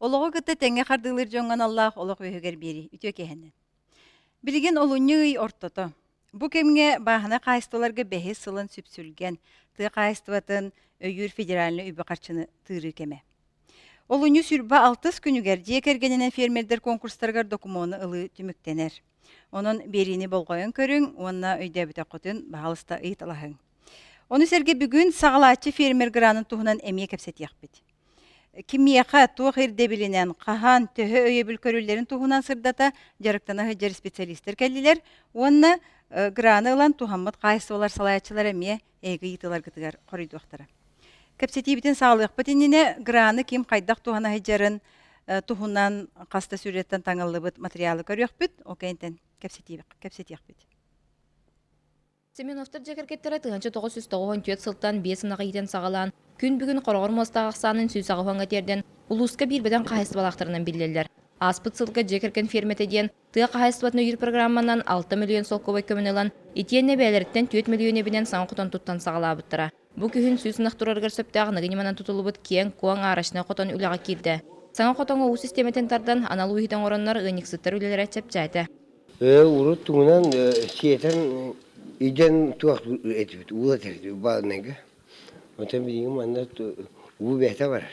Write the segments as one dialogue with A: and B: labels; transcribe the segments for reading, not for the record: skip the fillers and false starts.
A: Олоҕу кытта тэҥҥэ хардыылыыр дьоҥҥо аналлаах олох үөһүгэр биэрии үтүө киэһэнэн. Билигин олунньу ый ортото. Бу кэмҥэ бааһынай хаһаайыстыбаларга бэһис сылын сүпсүлгэн, тыа хаһаайыстыбатын өйүүр федеральнай үбү-харчыны тыырыы кэмэ. Олунньу 26 күнүгэр дьиэ кэргэнинэн фермердэр конкурстарыгар докумуону ылыы түмүктэнэр. Онон биэриини болҕойон көрүҥ уонна өйдөөбөтөххүтүн баһаалыста ыйыталаһыҥ. Ону сэргэ бүгүн саҕалааччы фермер гранын туһунан эмиэ кэпсэтиэхпит. Кимиэхэ, туох ирдэбилинэн, хаһан, төһө өйөбүл көрүллэрин туһунан сырдата дьарыктана сылдьар специалистар кэллилэр уонна граны ылан туһаммыт хаһаайыстыбалар салайааччылара эмиэ эһиги ыйытыыларгытыгар хоруйдуохтара. Кэпсэтиибитин саҕалыахпыт иннинэ граны ким хайдах туһана сылдьарын туһунан хас да сюжеттан таҥыллыбыт материалы көрүөхпүт, ол кэнниттэн кэпсэтиэхпит.
B: Семеновтар дьиэ кэргэттэрэ 1994 сылтан биэс ынах иитэн саҕалаан, күн бүгүн хороҕор муостаах ахсаанын 180-ҥа тиэрдэн, улууска биир бөдөҥ хаһаайыстыбалаахтарынан биллэллэр. Ааспыт сылга дьиэ кэргэн фермэтэ диэн тыа хаһаайыстыбатын өйүүр программанан 6 мөлүйүөн солкуобай көмөнү ылан, итиэннэ бэйэлэриттэн 4 мөлүйүөн эбинэн саҥа хотон туттан саҕалаабыттара. Бу күһүн 100 ынах турарыгар сөптөөх аныгы ньыманан тутуллубут киэҥ-куоҥ арочнай хотон үлэҕэ киирдэ. Саҥа хотоҥҥо уу систиэмэтин тардан, анал уу иһитэ оҥороннор ыанньыксыттар үлэлэрэ чэпчээтэ.
C: Урут тугунан сиэтэн идэн туох этибит, уу этэрбит бааннайга. Оттон билигин манна уу бэйэтэ барар.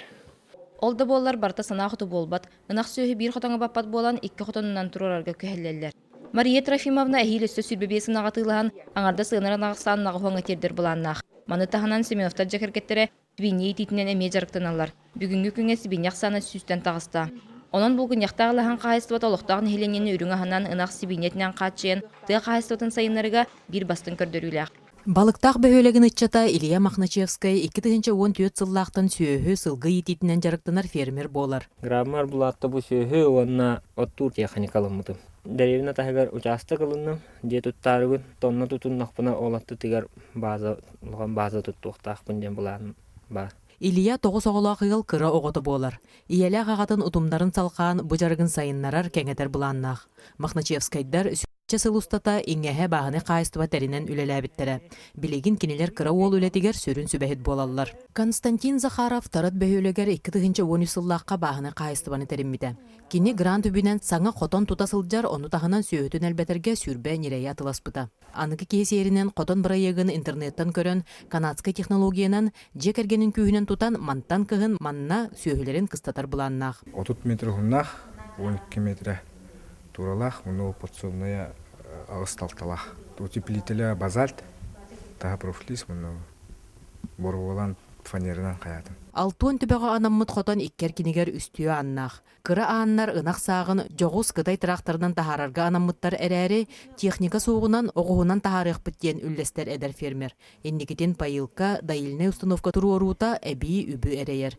B: Ол да буоллар барыта санаа хоту буолбат, ынах сүөһү биир хотоҥҥо баппат буолан икки хотонунан туруорарга күһэллэллэр. Мария Трофимовна эһиил өссө 25 ынаҕы атыылаһан, аҥардас ыанар ынах ахсаанын аҕыһуоҥҥа тиэрдэр былааннаах. Маны таһынан Семеновтар дьиэ кэргэттэрэ сибиинньэ иитиитинэн эмиэ дьарыктаналлар. Бүгүҥҥү күҥҥэ сибиинньэ ахсаана сүүстэн таҕыста. Онон булгунньахтаах Лаһаҥ хаһаайыстыбата олохтоох нэһилиэнньэни үрүҥ аһынан, ынах сибиинньэтинэн хааччыйан, тыа хаһаайыстыбатын сайыннарыыга биир бастыҥ көрдөрүүлээх.
D: Балыктаах бөһүөлэгин ыччата Илья Мохначевскай 2014 сыллаахтан сүөһү, сылгы иитиитинэн дьарыктанар фермер буолар.
E: Граммар булаатта бу сүөһү уонна оттуур техника ылыммытым. Дэриэбинэ таһыгар учаастак ылынным, дьиэ туттаарыбын, тонна тутуннахпына ол аттытыгар база, улахан база туттуохтаахпын диэн былаан баар.
D: Илья тоҕус оҕолоох ыал кыра оҕото буолар. Ийэлээх аҕатын утумнарын салҕаан бу дьарыгын сайыннарар, кэҥэтэр былааннаах. Мохначевскайдар сүүсчэ сыл устата иҥэһэ бааһынай хаһаайыстыба тэринэн үлэлээбиттэрэ. Билигин кинилэр кыра уол үлэтигэр сүрүн сүбэһит буолаллар. Константин Захаров Тарат бөһүөлэгэр 2013 сыллаахха бааһынай хаһаайыстыбаны тэриммитэ. Кини грант үбүнэн саҥа хотон тута сылдьар, ону таһынан сүөһүтүн элбэтэргэ сүүрбэ ньирэйи атыласпыта. Аныгы киһи сиэринэн хотон бырайыагын интернеттэн көрөн, канадскай технологиянан, дьиэ кэргэнин күүһүнэн тутан, мантан кыһын манна сүөһүлэрин кыстатар былааннаах.
F: 30 метр уһуннаах, 12 метрэ тууралаах, уонна подсобная аҕыс талталаах. Утеплителя базальт, таһа профлист, уонна боруобалаан фанеранан хайаатым.
D: Алтуон төбөҕө анаммыт хотон икки эркинигэр үстүү ааннаах. Кыра ааннар ынах сааҕын дьоҕус кытай тракторынан таһаарарга анаммыттар эрээри, техника суоҕунан оҕуһунан таһаарыахпыт диэн үллэстэр эдэр фермер. Инникитин поилка, доильнай установка туруоруута эбии үбү эрэйэр.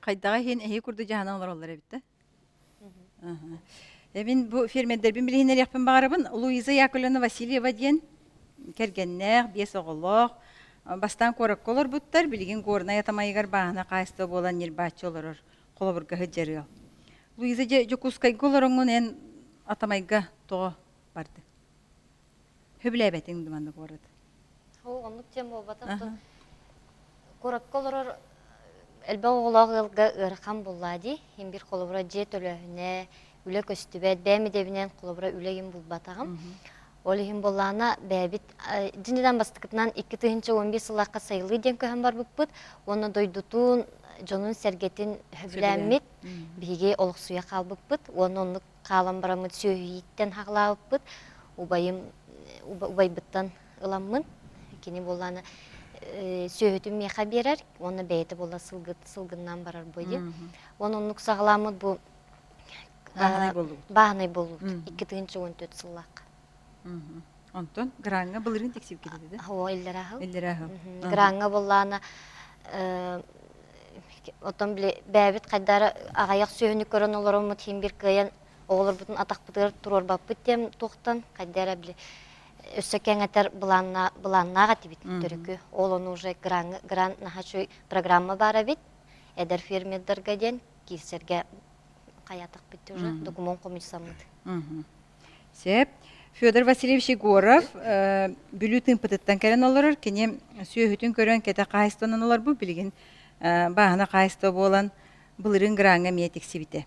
A: Хайдаҕа иһин эһиги курдук дьаһанан олороллор эбит да? Эбин бу фермердэрбин билиһиннэриэхпин баҕарабын. Луиза Яковлевна Васильева диэн кэргэннээх, биэс оҕолоох, бастаан куоракка олорбуттар, билигин Горнай Атамайыгар бааһына хаһаайыстыба буолан ньирбааччы олорор, холобурга сылдьар ыал. Луиза, дьэ, Дьокуускайга олороҥҥун эн Атамайга тоҕо бардыҥ? Сөбүлээбэтиҥ да манна куорат?
G: Оо, оннук диэн буолбатах. Куоракка олорор элбэх оҕолоох ыалга ыарахан буоллаа дии. Иһин биир холобура дьиэ төлөөһүнэ, үлэ көстүбэт, бэйэм идэбинэн холобура үлэ иһин булбатаҕым. Ол иһин буоллаҕына бэйэбит дьиҥинэн бастакытынан 2011 сыллаахха сайылыы диэн көһөн барбыппыт уонна дойдутун, дьонун-сэргэтин сөбүлээммит биһиги олохсуйа хаалбыппыт уонна оннук хаалан бараммыт сүөһүйииттэн хаҕылаабыппыт убайым убайбыттан ыламмын кини буоллаана сүөһүтүн миэхэ биэрэр уонна бэйэтэ буолла сылгыннаан барар бу диэн уонна оннук саҕаламмыт бу
A: бааһынай буоллубут
G: бааһынай буоллубут 2014 сыллаахха
A: онтон граҥҥа былырыын тиксибиккит этэ да
G: оо иллэрээ сыл
A: иллэрээ сыл
G: граҥҥа буоллаана Оттон били бэйэбит хайдары аҕыйах сүөһүнү көрөн олороммут иһин биир кыайан оҕолорбутун атахпытыгар туруорбаппыт диэн туохтан хайда эрэ били өссө кэҥэтэр былааннаах этибит төрүкү. Ол ону уже гран наһаа үчүгэй программа баар эбит. Эдэр фермердарга диэн киирсэргэ хайаатахпыт уже докумуон хомуйсаммыт.
A: Сөп. Федор Васильевич Егоров Бүлүү Тыымпытыттан кэлэн олорор. Кини сүөһүтүн көрөн кэтэх хаһаайыстыбанан олорбут. Билигин бааһына хаһаайыстыба буолан былырыын граҥҥа эмиэ тиксибитэ.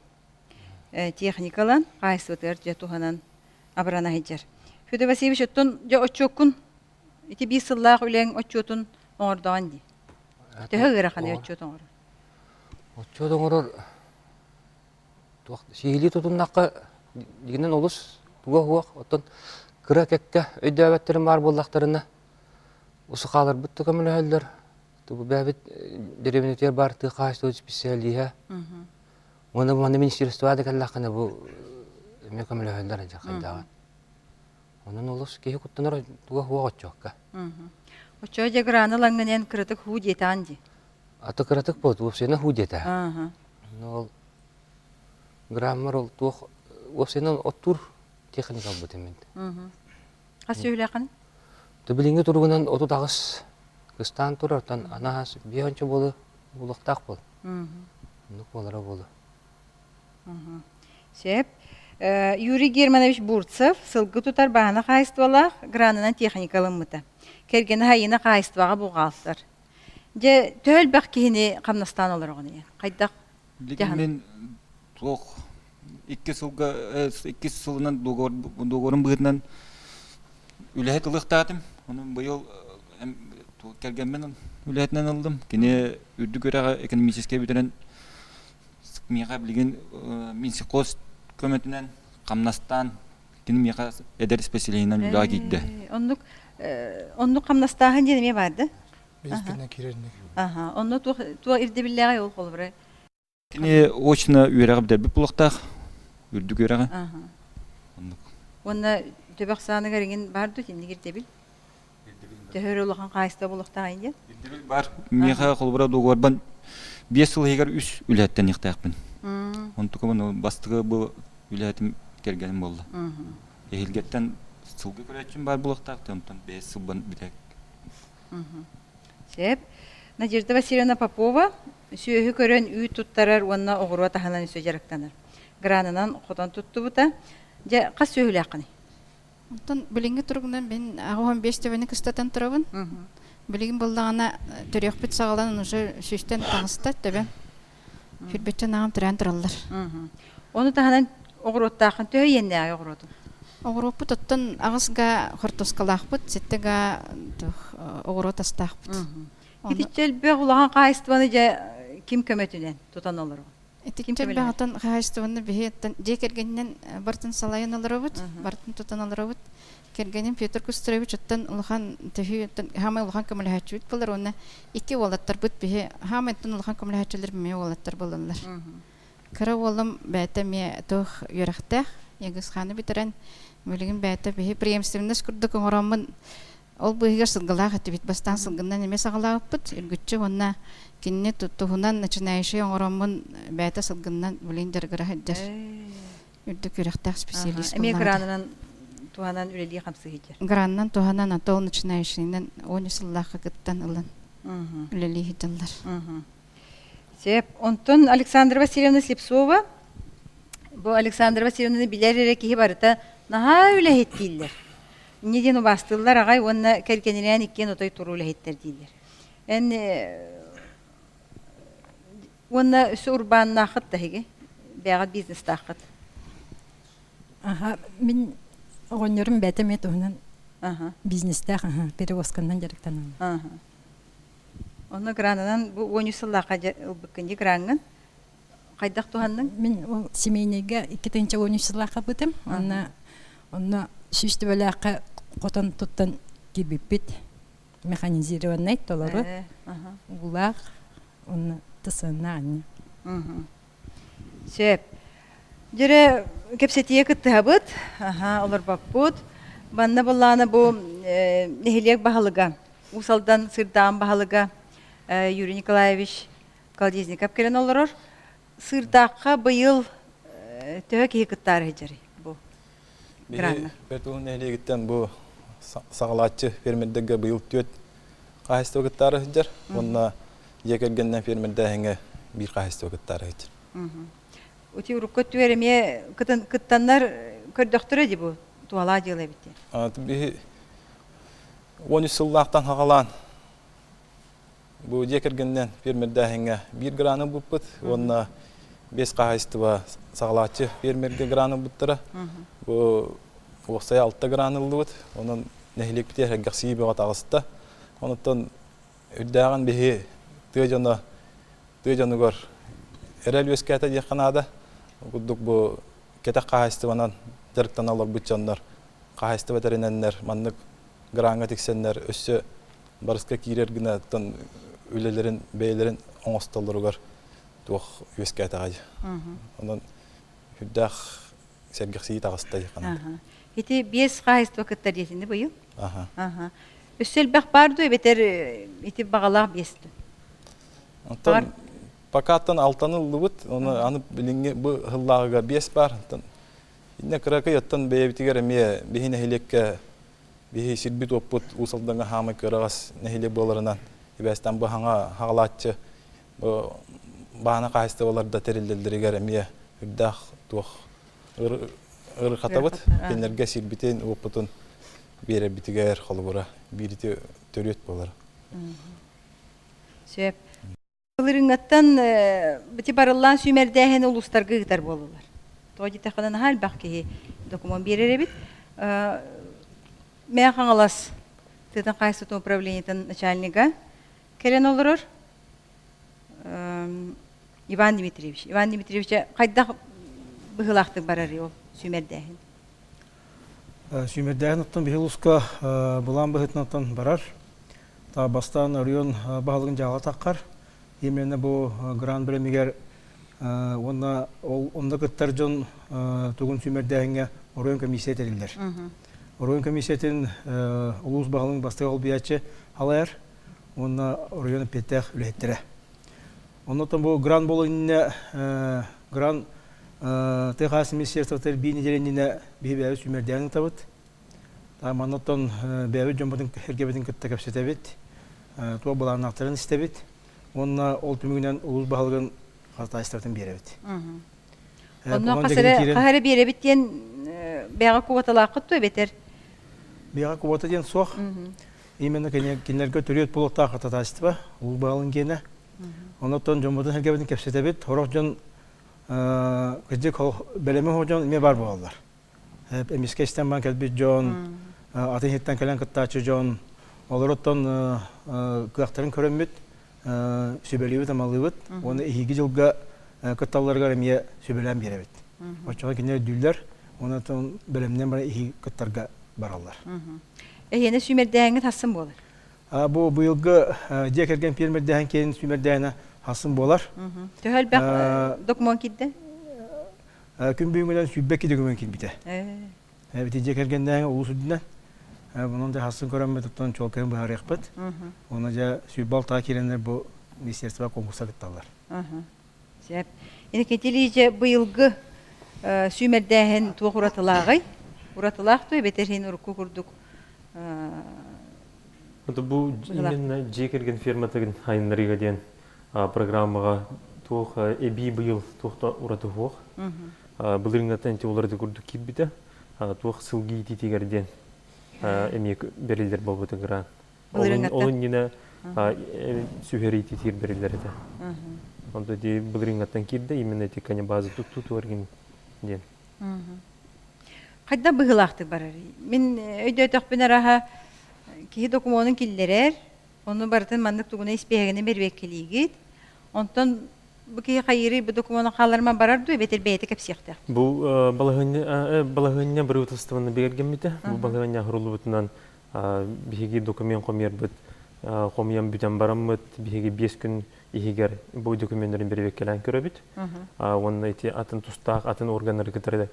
A: Техникалан хаһаайыстыбатыгар дьэ туһанан абырана сылдьар. Федор Васильевич, оттон дьэ отчуоккун ити биир сыллаах үлэҥ отчуотун оҥордоҕун дии. Төһө ыараханый отчуот оҥорор?
H: Отчуот оҥорор туох сиһилии тутуннахха дигинэн олус туга суох оттон кыра кэккэ өйдөөбөттөрүм баар буоллахтарына усукааларбыт да көмөлөһөллөр бу бэйэбит дэриэбинэтигэр баар тыа хаһаайыстыбатын специалиһа уонна манна министерствоҕа да кэллэххинэ бу эмиэ көмөлөһөллөр хайдааҕын онон олус киһи куттанар туга суох оччуокка
A: Оччоо дьэ граны ылаҥҥын кыратык хуу диэтэҕин дии
H: Аты кыратык буолт, уопсайынан хуу диэтэ. Ол граммар ол туох уопсайынан оттуур техника ылбытым мин.
A: Хас сүөһүлээххин?
H: Ты билиҥҥи туругунан 38 кыстаан турар, оттон анаас биэһонча буолу булуохтаах буол. Оннук буолара буолу.
A: Сөп. Юрий Германович Бурцев сылгы тутар баһана хаһаайыстыбалаах гранынан техника ылыммыта. Кэргэнэ Хайына хаһаайыстыбаҕа буҕаалтар. Дьэ, төһө элбэх киһини хамнастаан олороҕун ийэ? Хайдах
I: Билигин мин туох икки сылга иккис сылынан договорум быһыытынан үлэһит ылыахтаатым. Ону быйыл кэргэммин үлэһитинэн ыллым. Кини үрдүк үөрэҕи экономическай бүтэрэн миэхэ билигин Минсельхоз көмөтүнэн хамнастаан кини миэхэ эдэр испэсэлииһинэн үлэҕэ киирдэ.
A: Оннук оннук хамнастааһын диэн эмиэ баар да?
J: Биэспинэн киирэрник.
A: Аха, онно туох туох ирдэбиллээҕий ол холобура?
I: Кини очно үөрэҕи бүтэрбит буолуохтаах, үрдүк үөрэҕи. Оннук.
A: Уонна төбөх сааныгар иҥин баар дуу итинник ирдэбил? Төһө эрэ улахан хаайыста буолуохтааҕый диэн?
I: Ирдэбил баар. Миэхэ холобура дуогабарбан 5 сыл иһигэр үс үлэһиттэниэхтээхпин. Онтукабын бастакы бу үлэһитим кэргэним буолла. Эһилгэттэн сылгы көрөөччүм баар буолуохтаах, онтон бэйэ сылбан бүтэ.
A: Сөп. Надежда Васильевна Попова сүөһү көрөн үүт туттарар уонна оҕуруот аһынан өссө дьарыктанар. Гранынан хотон туттубута. Дьэ, хас сүөһүлээххиний?
K: Онтон билиҥҥи туругунан мин 85 төбөнү кыстатан турабын. Билигин буоллаҕына төрүөхпүт саҕаланан уже сүүстэн таҕыста төбөм. Сүрбэччэн аҕам төрөөн тураллар.
A: Ону таһынан оҕуруоттааххын төһө иэннээҕий оҕуруотуҥ?
K: Оҕуруоппут оттон 8 га хортуоскалаахпыт, 7 га оҕуруот астаахпыт.
A: Итиччэ элбэх улахан хаһаайыстыбаны дьэ ким көмөтүнэн тутан олороҕун?
K: Итиччэ элбэх отон хаһаайыстыбаны биһи дьиэ кэргэнинэн барытын салайан олоробут, барытын тутан олоробут. Кэргэним Петр Кустурович оттон улахан төһүү оттон хаамай улахан көмөлөһөөччүбүт буолар уонна икки уолаттарбыт биһи хаамай оттон улахан көмөлөһөөччүлэр эмиэ уолаттар буолаллар. Кыра уолум бэйэтэ эмиэ туох үөрэхтээх, ЕГСХ-ны бүтэрэн билигин бэйэтэ биһи преемственность курдук оҥороммун ол быыһыгар сылгылаах этибит. Бастаан сылгыннан эмиэ саҕалаабыппыт үргүччү уонна кинини туһунан начинающий оҥороммун бэйэтэ сылгыннан билигин дьарыгыра сылдьар. Үрдүк үөрэхтээх специалист
A: Эмиэ гранынан туһанан үлэлии хамсыы сылдьар.
K: Гранынан туһанан, а то начинающийынан 10 сыллаахха кыттан ылан үлэлии сылдьаллар.
A: Сөп. Онтон Александра Васильевна Слепцова бу Александра Васильевнаны билэр эрэ киһи барыта наһаа үлэһит дииллэр. Инньэ диэн убаастыыллар аҕай уонна кэргэнинээн иккиэн отой туруу үлэһиттэр дииллэр. Эн уонна өссө урбааннааххыт да эһиги? Бэйэҕит бизнестааххыт?
L: Аха, мин оҕонньорум бэйэтэ эмиэ туһунан бизнестээх, перевозканан дьарыктанан.
A: Онно гранынан бу 13 сыллаахха ылбыккын дии граҥҥын. Хайдах туһанныҥ?
L: Мин ол семейнэйгэ 2013 сыллаахха ылбытым. Онно онно сүүс төбөлөөххө хотон туттан киирбиппит. Механизированнай толору уулаах уонна тысыаннаах анньа.
A: Сөп. Дьэрэ кэпсэтиигэ кыттыһабыт, аха, олорбоппут. Манна былаана бу нэһилиэк баһылыга Уус Алдан Сырдаан баһылыга Юрий Николаевич Колодезников кэлэн олорор. Сыырдаахха быйыл төһө киһи кыттаары сылдьарый бу граҥҥа?
M: Бэрт Уһун нэһилиэгиттэн бу саҕалааччы фермердэргэ быйыл түөрт хаһаайыстыба кыттаары сылдьар уонна дьиэ кэргэнинэн фермердээһиҥҥэ биир хаһаайыстыба кыттаары сылдьар.
A: Ути урукку өттүгэр эмиэ кыттаннар көрдөхтөрө дии бу. Туһалаах дьыала эбит диэн.
M: Биһи 13 сыллаахтан хаҕалаан бу дьиэ кэргэнинэн фермердээһиҥҥэ биир граны ылбыппыт уонна биэс хаһаайыстыба саҕалааччы фермергэ гран ылбыттара. Бу уопсайа алта гран ыллыбыт. Онон нэһилиэкпитигэр сэргэхсийии бөҕө таҕыста. Онуттан үрдээҕин биһи тыа дьоно тыа дьонугар эрэл үөскээтэ диэххэ наада. Курдук бу кэтэх хаһаайыстыбанан дьарыктана олорбут дьоннор хаһаайыстыба тэринэннэр маннык граҥҥа тиксэннэр өссө барыска киирэр гына үлэлэрин бэйэлэрин оҥостоллоругар туох үөскээтэҕэй. Онон үрдээх сэргэхсийии таҕыста диэххэ
A: Ити биэс хаһаайыстыба кытта диэтини быйыл? Аха. Өссө элбэх баар дуо эбэтэр ити баҕалаах биэс дуо?
M: Оттон покаттан алтаны ыллыбыт, оны аны билиҥҥи бу ыллааҕыга биэс баар. Оттон иннэ кыракый оттон бэйэбитигэр эмиэ биһи нэһилиэккэ биһи сирбит-уоппут Уус Алдаҥҥа хаамай кыараҕас нэһилиэк буоларынан ибээстэн бу хаҥа хаҕалааччы бу баана хаһаайыстыбалар да тэриллэллэригэр эмиэ үрдээх туох ырыхатабыт кинилэргэ сирбитин уоппутун биэрэрбитигэр холобура биирити төрүөт буолар.
A: Сөп. Былырыыҥҥаттан ити барыллаан сүүмэрдээһини улуустарга ыытар буоллулар. Тоҕо диэтэххинэ наһаа элбэх киһи докумуон биэрэр эбит. Мэҥэ Хаҥалас тыатын хаһаайыстыбатын управлениетын начальнига кэлэн олорор Иван Дмитриевич. Иван Дмитриевич хайдах быһыылаахтык барарый ол сүүмэрдээһин?
J: Сүүмэрдээһин оттон биһи улууска былаан быһыытынан барар. Бастаан оройуон баһылыгын дьаһала таххар. Именно бу гран бэлэмигэр уонна ол онно кыттар дьон тугун сүүмэрдээһиҥҥэ оройуон комиссия тэриллэр. Оройуон комиссиятын улуус баһылыгын бастакы холбуйааччы халайар уонна оройуон эппиэттээх үлэһиттэрэ. Оннуттан бу гран буолуон иннинэ гран тыа хаһаайыстыбатын министерствотыгар биир нэдиэлэ иннинэ биһи бэйэбит сүүмэрдээн ыытабыт. Маннаттан бэйэбит дьоммутун эргэбитин кытта кэпсэтэбит, туох былааннаахтарын истэбит уонна ол түмүгүнэн улуус баһылыгын хатаайыстыбатын биэрэбит.
A: Онно хас эрэ биэрэбит диэн бэйэҕэ кубаталааххыт дуо эбэтэр?
J: Бэйэҕэ кубата диэн суох. Именно кинилэргэ төрүөт буолуохтаах хататаайыстыба, улуус баһылыгын гиэнэ. Оннуттан дьоммутун эргэбитин кэпсэтэбит. Сорох дьон кырдьык бэлэми дьон эмиэ баар буолаллар. Эмискэ истэн баран кэлбит дьон, атын иһиттэн кэлэн кыттааччы дьон, олороттон кыахтарын көрөммүт, сүбэлиибит-амалыыбыт уонна эһиги дьылга кытталларыгар эмиэ сүбэлээн биэрэбит. Оччоҕо кинилэр өйдүүллэр, уонна бэлэмнэн баран эһиги кыттарга бараллар.
A: Эһиэнэ сүүмэрдээһиҥҥит хассын буолар?
J: Бу быйылгы дьиэ кэргэн пиэрмэрдээһин киэнин сүүмэрдээһинэ хассын буолар.
A: Төһө элбэх докумуон киирдэ?
J: Күн бүгүҥҥүнэн 22 документ киирбитэ. Ити дьиэ кэргэннээҥи улуус үрдүнэн. Онон дьэ хассын көрөммүт оттон чуолкайын быһаарыахпыт. Уонна дьэ 26 киирэннэр бу министерство конкурса кытталлар.
A: Сөп. Иннокентий Ильич быйылгы сүүмэрдээһин туох уратылааҕый? Уратылаах дуо эбэтэр иһин урукку курдук
N: Бу именно дьиэ кэргэн ферматын айыннарыыга диэн программаҕа туох эбии быйыл туох да ураты суох. Былырыыҥҥаттан ити уларыты курдук киирбитэ. Туох сылгы иитиитигэр диэн эмиэ бэриллэр буолбута грант. Ол иннинэ сүһэр иитиитигэр бэриллэр этэ. Онто ити былырыыҥҥаттан киирдэ именно ити база туттуу диэн.
A: Хайдах быһыылаахтык барарый? Мин өйдөөтөхпүнэ араһа киһи докумуонун киллэрэр, Ону барытын маннык тугунай испииһэгинэн бэрэбиэркэлиигит. Онтон бу киһи хайыырый бу докумуону хаалларыма барар дуо эбэтэр бэйэтэ кэпсиэхтээх?
N: Бу балаһыанньа правительствоны бигэргэммитэ. Бу балаһыанньа оһоруллубутунан биһиги документ хомуйарбыт хомуйан бүтэн бараммыт биһиги 5 күн иһигэр бу докуменнарын бэрэбиэркэлээн көрөбүт. Уонна ити атын тустаах атын органнары кытары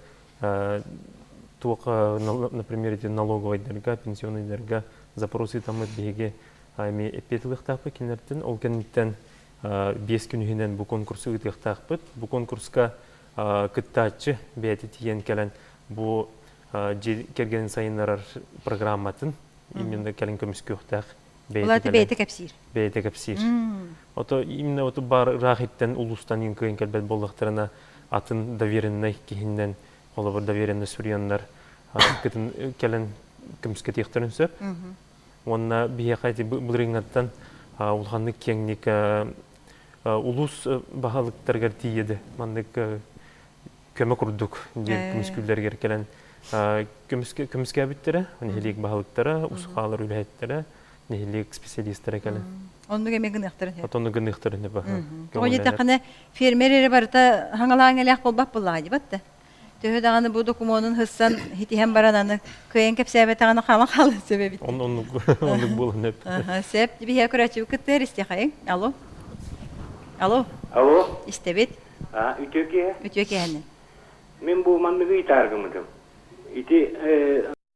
N: туох например ити налоговайдарга пенсионныйдарга запрос ыытаммыт биһиги эмиэ эппиэт ылыахтаахпыт кинилэртэн ол кэнниттэн 5 күн иһинэн бу конкурсу ыытыахтаахпыт бу конкурска кыттааччы бэйэтэ тиийэн кэлэн бу дьиэ кэргэнин сайыннарар программатын именно кэлин көмүскүөхтээх
A: бэйэтэ бэйэтэ кэпсиир
N: бэйэтэ кэпсиир ото именно ото бар ыраах иттэн улуустан кыайан кэлбэт буоллахтарына атын довереннай киһиннэн холобур доверенный суруйаннар. кытын кэлэн көмүскэтиэхтэрин сөп. Уонна биһиэхэ ити былырыыҥҥаттан улаханнык киэҥник улуус баһылыктарыгар тиийэди маннык көмө курдук диэн көмүскүүллэригэр кэлэн көмүскээбиттэрэ, нэһилиэк баһылыктара, усухаалар үлэһиттэрэ, нэһилиэк специалистара кэлэн.
A: Оннук эмиэ гыныахтарын сөп.
N: Оннук гыныахтарын сөп.
A: Тоҕо диэтэххинэ, фермер эрэ барыта хаҥалаан элээх буолбат буоллаҕа дии батта. Төһө даҕаны бу докумуонун хыссан хитиһэн баран аны кыайан кэпсээбэтэҕинэ хаалан хаалан сөп эбит.
N: Оннук оннук буолан эп.
A: Сөп. Биһиэ көрөөччүбүт кытта истиэхэйиҥ. Алло. Алло.
O: Алло.
A: Истэбит.
O: Үтүө киэһэ.
A: Үтүө киэһэнэн.
O: Мин бу манныгы ыйытааргымытым. Ити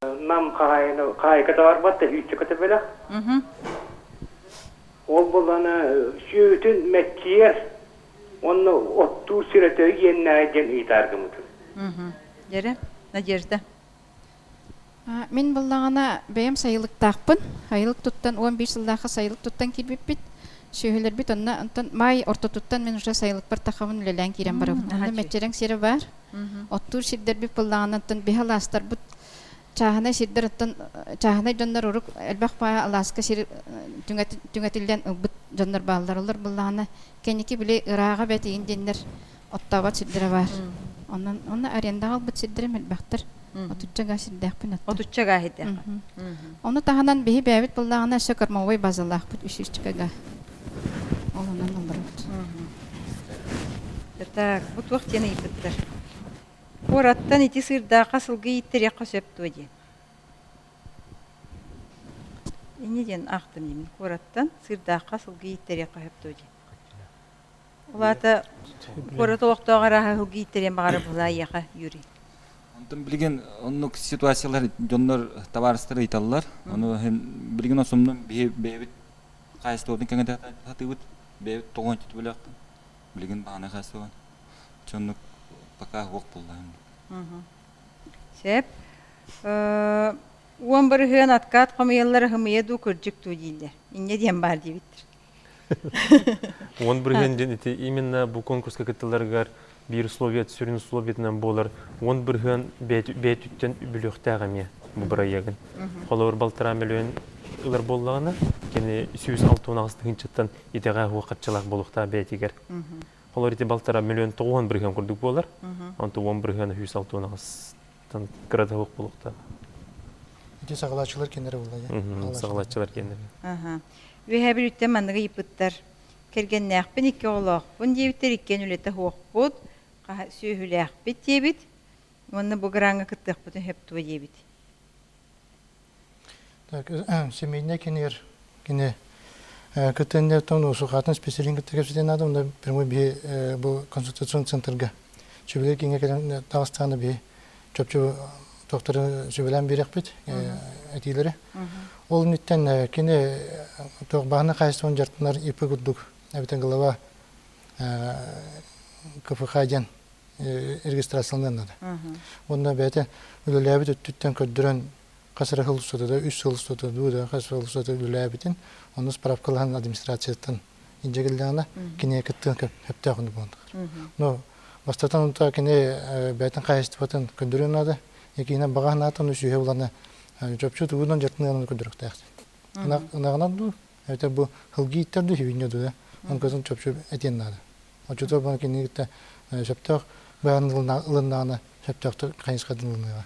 O: Нам хаһаайына хаһаайката барбат да үүччэкэтэ бэлэх. Ол буоллаҕына сүөһүтүн мэччийэр уонна оттуур сирэ төһө иэннээҕий диэн ыйытааргымытым.
A: Дьэрэ, Надежда.
K: Мин буллаҕына бэйэм сайылыктаахпын. Сайылык туттан 11 сыллаахха сайылык туттан киирбиппит. Сүөһүлэрбит онно онтон маай ортотуттан мин уже сайылыкпар тахабын үлэлээн киирэн барабын. Онно мэччирэҥ сирэ баар. Оттуур сирдэрбит буллаҕына оттон биһи алаастарбыт чааһынай сирдэр оттон чааһынай дьоннор урук элбэх баайа алааска сир түҥэтиллэн ылбыт дьоннор бааллар. Олор буллаҕына кэнники били ырааҕа бэт иин диэннэр оттообот сирдэрэ баар. Онон онно арендаҕа ылбыт сирдэрим элбэхтэр. Отучча гаа сирдээхпин отто.
A: Отучча гаа сирдээхпин.
K: Ону таһынан биһи бэйэбит буллаҕына өссө кормовой базалаахпыт үс үсчүкэ гаа. Ол онон олоробут.
A: Так, бу туох диэн ыйыппыттар? Куораттан ити сыырдаахха сылгы ииттэриэххэ сөп дуо диэн. Инньэ диэн аахтым дии мин. Куораттан сыырдаахха сылгы ииттэриэххэ сөп дуо диэн. Ол аата куорат олохтоох арааһа сылгы ииттэриэн баҕара быһылаайыаха Юрий.
I: Онтон билигин оннук ситуациялар дьоннор табаарыстар ыйыталлар. Ону билигин осумнун биһи бэйэбит хаһаайыстыбатын кэҥэтэ сатыыбыт. Бэйэбит тоҕон түбэлээхпин. Билигин баҕана хаһаайыстыбан. Чоннук пока уох буллаһым.
A: Сөп. 10% откат хомуйаллар хымыйа дуу кырдьык дуу дииллэр. Инньэ диэн баар диэбиттэр.
N: 10% диэн ити именно бу конкурска кыттыларыгар биир условия сүрүн условиятынан буолар 10% бэйэтүттэн үбүлүөхтээх эмиэ бу бырайыагын. Холобур балтараа мөлүйүөн ылар буоллаҕына, кини 168 тыһыынчаттан итэҕэ уох харчылаах буолуохтаах бэйэтигэр. Холобур ити балтараа мөлүйүөн 90% курдук буолар. Онтон 10% 168-тан кырата суох буолуохтаах.
P: Ити саҕалааччылар кинилэр буолла.
N: Саҕалааччылар кинилэр.
A: Үөһээ Бүлүүттэн манныгы ыйыппыттар. Кэргэннээхпин, икки оҕолоохпун диэбиттэр, иккиэн үлэтэ суохпут, сүөһүлээхпит диэбит уонна бу граҥҥа кыттыахпытын сөп дуо диэбит.
P: Так, семейнай кинигэр кини кытыннертон усухатын специалиһин кытта кэпсэтиэн наада, онно прямой биһи бу консультационный центрга сүбэлэр кииҥҥэ кэлэн таҕыстаҕына биһи чопчу тохтору сүбэлээн биэриэхпит этиилэри. Ол инниттэн кини туох баһына хаһайыстыбаны дьарыктанар ИП курдук эбэтэр глава КФХ диэн регистрацияланыан наада. Уонна бэйэтэ үлэлээбит өттүттэн көрдөрөн хас эрэ сыл устата, үс сыл устата дуу да хас сыл устата үлэлээбитин, онно справкалаһан администрацияттан илдьэ кэллэҕинэ кинигэ кыттыан сөптөөх оннук буолан Но бастатан онто кини бэйэтин хаһайыстыбатын көрдөрүөн наада. Иккиһинэн баҕа санаатын үсүһэ булана чопчу тугунан дьарыктаныан көрдөрүөхтээх. Ынаҕынан дуу, эбэтэр бу сылгы ииттэр дуу, сибинньэ дуу да, онкотун чопчу этиэн наада. Оччотугар бу кинини кытта сөптөөх быһаан ылыннаҕына сөптөөхтүк хайысхатын ылыныаҕа.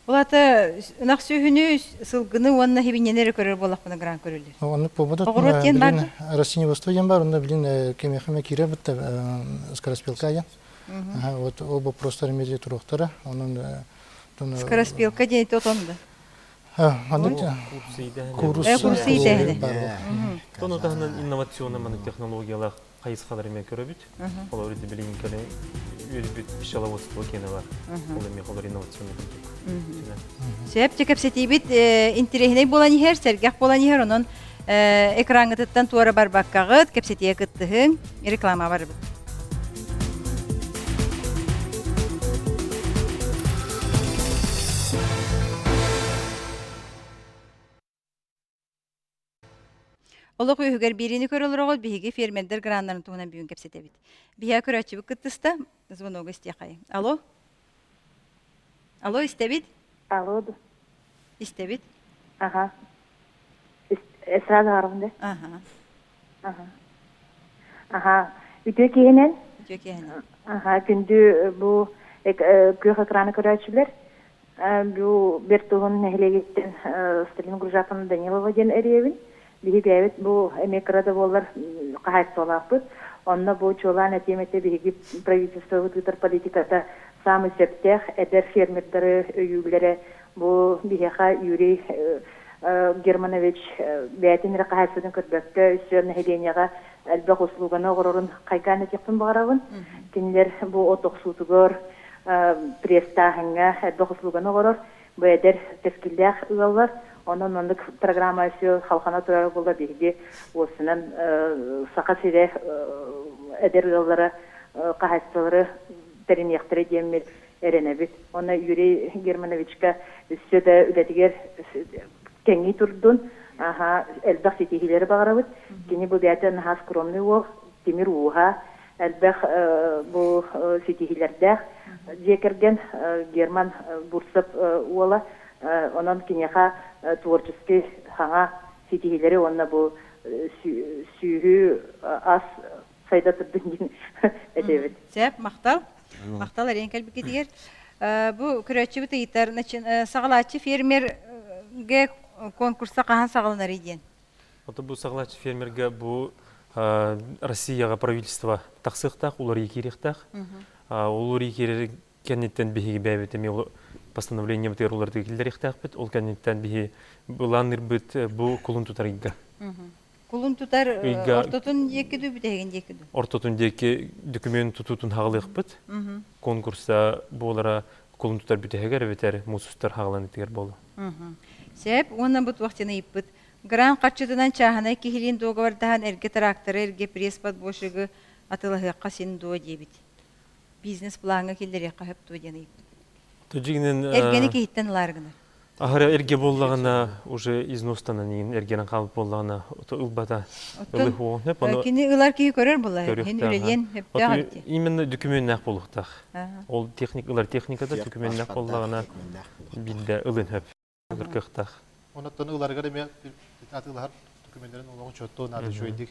A: Ол аата ынах сүөһүнү, сылгыны уонна хибинньэни эрэ көрөр буоллахпына гран көрүллэр.
P: Оннук буолбатах.
A: Оҕуруот диэн баар дуо?
P: Растениеводство диэн бар, онно билин кимиэхэ эмэ киирэр бытта скороспелка диэн. Вот ол вопростар эмиэ туруохтара. Онон
A: Скороспелка диэн ити отон да?
P: Маннык
A: курс
N: Курс Тону таһынан инновационный маннык технологиялаах хайысхалар эмиэ көрөбүт. Олор ити билигин кэлин үөрбүт пчеловодство киэнэ бар. Ол эмиэ холор инновационный курдук.
A: Сөп, кэпсэтиибит интэриэһинэй буолан иһэр, сэргэх буолан иһэр, онон экраҥҥытыттан туора барбаккаҕыт, кэпсэтиигэ кыттыһыҥ, реклама барыбыт. Олох үөһүгэр биэриини көрө олороҕут, биһиги фермердэр граннарын туһунан бүгүн кэпсэтэбит. Биһиэхэ көрөөччүбүт кыттыста, звоногу истиэхэй. Алло? Алло, истэбит?
Q: Алло.
A: Истэбит.
Q: Аха. Сразу аҕарабын да?
A: Аха.
Q: Аха. Аха. Үтүө киһинэн?
A: Үтүө киһинэн.
Q: Аха, күндү бу күөх экраны көрөөччүлэр. Бу бэрт уһун нэһилиэгиттэн Сталин Гружаковна Данилова диэн эрийэбин. Биһи бэйэбит бу эмиэ кыра да буоллар хаһаайыстыбалаахпыт. Онно бу чуолаан этиэм этэ биһиги правительствобыт ыытар политиката саамай сөптөөх эдэр фермердары өйүүллэрэ бу биһиэхэ Юрий Германович бэйэтин эрэ хаһаайыстыбатын көрбөккө өссө нэһилиэнньэҕэ элбэх услуганы оҥорорун хайгаан этиэхпин баҕарабын. Кинилэр бу от охсуутугар пресстааһыҥҥа элбэх услуганы оҥорор. Бу эдэр кэскиллээх ыаллар. Онон маннык программа өссө халхана турар буолла биһиги уопсунан Саха сирэ эдэр ыаллара хаһаайыстыбалары тэриниэхтэрэ диэммит эрэнэбит. Онно Юрий Германовичка өссө да үлэтигэр кэҥии турдун, аха элбэх ситиһиилэри баҕарабыт. Кини бу бэйэтэ наһаа скромный уол, тимир ууһа, элбэх бу ситиһиилэрдээх дьиэ кэргэн Герман Бурцев уола. Онон киниэхэ творческий хаҥа ситиһиилэри уонна бу сүүһү ас сайда турдун диэн этэбит.
A: Сөп, махтал. Махтал эриэн кэлбиккитигэр. Бу көрөөччүбүт ыйытар, саҕалааччы фермергэ конкурса хаһан саҕаланарый диэн.
N: Ото бу саҕалааччы фермергэ бу Россияҕа правительство тахсыахтаах, уларыйыы киириэхтээх. Уларыйыы киирэр кэнниттэн биһиги бэйэбит эмиэ постановлениебытыгар уларытыы киллэриэхтээхпит. Ол кэнниттэн биһи былаанныырбыт бу кулун тутар ыйга.
A: Кулун тутар ортотун диэки дуу, бүтэһигин диэки дуу?
N: Ортотун диэки документ тутуутун хаҕалыахпыт. Конкурса буолара кулун тутар бүтэһигэр эбэтэр муус устар хаҕаланытыгар буолуо.
A: Сөп, уонна бу туох диэн ыйыппыт. Грант харчытынан чааһынай киһилиин дуогабардаһан эргэ тракторы, эргэ пресс-подборщигы атыылаһыахха син дуо диэбит. Бизнес-плаҥҥа киллэриэххэ сөп дуо диэн ыйыппыт.
N: Дьиҥинэн
A: Эргэни киһиттэн ылаары гынар.
N: Аһара эргэ буоллаҕына уже изностанан иин эргэнэн хаалбыт буоллаҕына ылбата
A: ылыһуон Кини ылар киһи көрөр буолла иһин үлэлиэн сөптөөх эбит.
N: Именно документнаах буолуохтаах. Ол техник ылар техниката документнаах буоллаҕына биирдэ ылын хөп ылар кыахтаах.
P: Онон ыларыгар эмиэ атыылаһар документарын олоҕун чоттуо наада үчүгэйдик.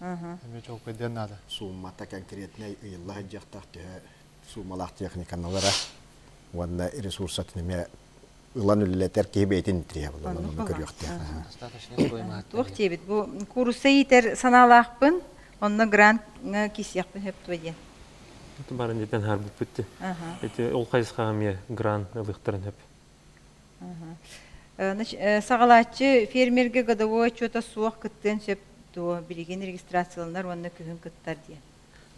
P: Эмиэ чуолкайдыан наада.
R: Сууммата конкретнай ыйылла сылдьыахтаах төһө суумалаах техниканы ылара уонна ресурсатын эмиэ ылан үлэлэтэр киһи бэйэтин интириэһэ буолан ону көрүөхтээх.
A: Туох диэбит бу куурусса иитэр санаалаахпын, онно грантҥа киисиэхпин сөп дуо диэн.
N: Барын диэтэн харбыппыт. Ити ол хайысхаҕа эмиэ грант ылыахтарын сөп.
A: Саҕалааччы фермергэ годовой отчета суох кыттыан сөп дуо? Билигин регистрацияланар уонна күһүн кыттар диэн.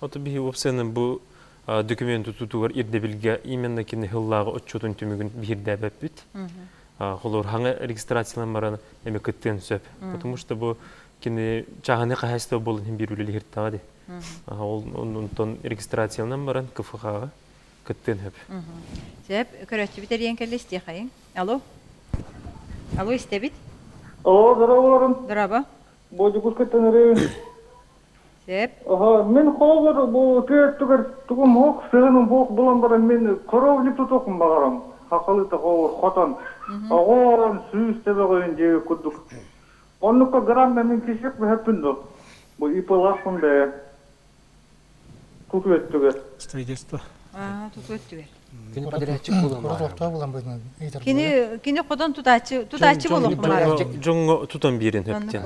N: Ото биһи уопсайынан бу документ тутуутугар ирдэбилгэ именно кини сыллааҕы отчуотун түмүгүн биһирдээбэппит. Холобур, хаҥа регистрациялан баран эми кыттыан сөп. Потому что бу кини чааһынай хаһаайыстыба буолан иһин биир үлэлиһиртэҕэ дии. Ол онтон регистрацияланан баран КФХ-ҕа кыттыан сөп.
A: Сөп, көрөөччүбүт эрийэн кэллэ истиэхэйиҥ. Алло. Алло, истэбит?
S: Алло, здорово,
A: Здорово.
S: Бу Дьокуускайтан эрийэбин.
A: Сөп.
S: Аха, мин холобур бу тыа өттүгэр тугум суох, сыһыаным суох буолан баран мин коровник тутуохпун баҕарам. Хахалыта холобур хотон. Оҕоон сүүс төбөҕөйүн диэки курдук. Оннукка грамма мин кисик бөһөппүн дуо? Бу ИП-лаахпын бэйэ. Тутуу өттүгэр.
J: Строительство.
A: Аа, тутуу өттүгэр.
H: Кини подрядчик буолан
P: баарар.
A: Кини кини хотон тутааччы тутааччы буолуохпун баарар.
N: Дьоҥҥо тутан биэрин хөптен.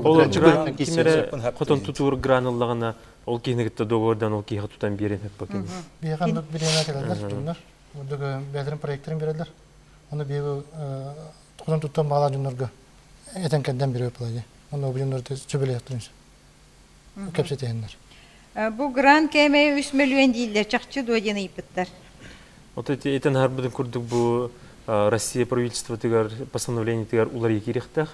N: Ол ким эрэ хотон тутуур гран ыллаҕына ол киһини кытта договордан ол киһиэхэ тутан биэрин хөппө кини.
P: Биһиэхэ оннук бириэмэ кэлэллэр дьоннор. Ордук бэйэлэрин проекттарын биэрэллэр. Ону биһиги хотон туттан баалаах дьоннорго этэн кэрдэн биэрэ буолла. Онно бу дьоннор сөбүлэһиэхтэрин сөп. Кэпсэтиһэннэр.
A: Бу грант кээмэйэ үс мөлүйүөн дииллэр, чахчы дуо диэн ыйыппыттар.
N: Вот эти этэн аһарбытын курдук бу Россия правительствотыгар постановлениетыгар уларыйыы киириэхтээх.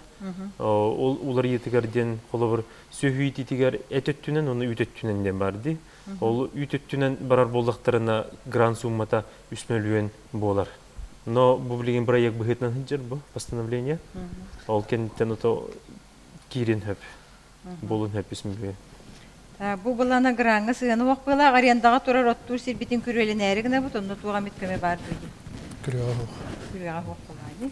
N: Ол уларыйыытыгар диэн холобур сүөһү иитиитигэр эт өттүнэн уонна үүт өттүнэн диэн баар дии. Ол үүт өттүнэн барар буоллахтарына грант суммата үс мөлүйүөн буолар. Но бу билигин проект быһыытынан сылдьар бу постановление. Ол кэнниттэн ото киирин хөп. Буолун хөпүс мүлүөн.
A: Бу былана граҥҥа сыһыаны уох быалаах арендаҕа турар оттуур сирбитин күрүөлэнээри гынабыт, онно туох эмит көмө баар дуу диэн.
P: Күрүөҕэ суох.
A: Күрүөҕэ суох буолаа дии.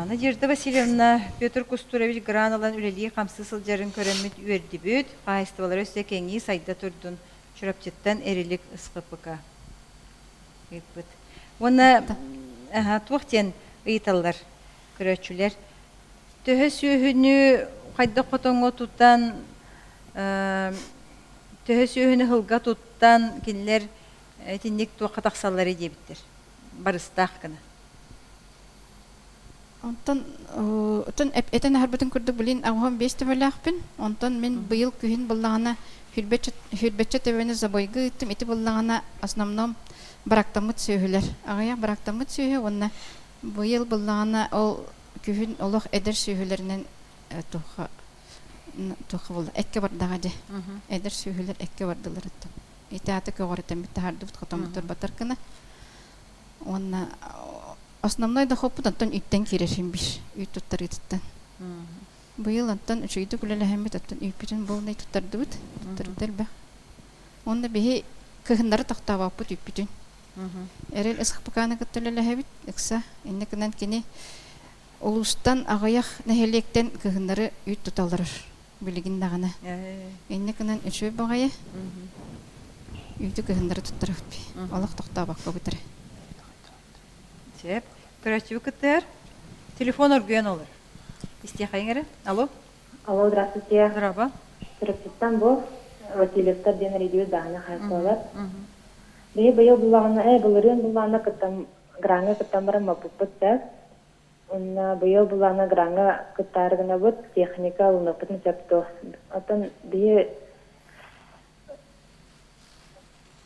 A: Надежда Васильевна, Петр Кустурович гран ылан үлэлии-хамсыы сылдьарын көрөммүт үөрдүбүт. Хаһаайыстыбалара өссө кэҥии сайда турдун. Чурапчыттан Эрилик СХПК ыыппыт. Уонна туох диэн ыйыталлар көрөөччүлэр? Төһө сүөһүнү хайдах хотоҥҥо тутан, төһө сүөһүнү сылга туттан кинилэр итинник туохха тахсалларый диэбиттэр. Барыстаах гына.
K: Онтон отон этэн аһарбытын курдук билин аҕыһын биэс төбөлөөхпүн. Онтон мин быйыл күһүн буллаҕына хүрбэччэ төбөнү забойга ыыттым. Ити буллаҕына основном барактаммыт сүөһүлэр. Аҕыйах барактаммыт сүөһү уонна быйыл буллаҕына ол күһүн олох эдэр сүөһүлэринэн туохха туохха буолла экке бардаҕа дьэ. Эдэр сүөһүлэр экке бардылар оттон. Ити аата көҕүрэтэммит таһаардыбыт хотоммутугар батар гына. Уонна основной дохуоппут онтон үүттэн киирэр бир үүт туттарыытыттан. Быйыл онтон үчүгэйдик үлэлэһэммит оттон үүппүтүн буолунай туттардыбыт. Туттарбыт элбэх. Уонна биһи кыһыннары тохтообоппут үүппүтүн. Эрэл СХПК-ны кытта үлэлэһэбит ыкса. Иннэ гынан кини улуустан аҕыйах нэһилиэктэн кыһыннары үүт туталлар билигин даҕаны. Иннэ гынан үчүгэй баҕайы үүтү кыһыннары туттарабыт би. Олох тохтообокко бүтэрэ.
A: Сөп. Көрөөччүбүт кыттыһар. Телефон оргуйан олор. Истиэхэйиҥ эрэ. Алло.
Q: Алло, здравствуйте.
A: Здорово.
Q: Чурапчыттан бу Васильевтар диэн регион баһына хаһытталар. Биһи быйыл буллаҕына, э, былырыын буллаҕына кыттан, граҥҥа кыттан баран маппыппыт да. Уонна быйыл былаана граҥҥа кыттаары гынабыт, техника ылыныахпытын сөп дуо? Оттон биһи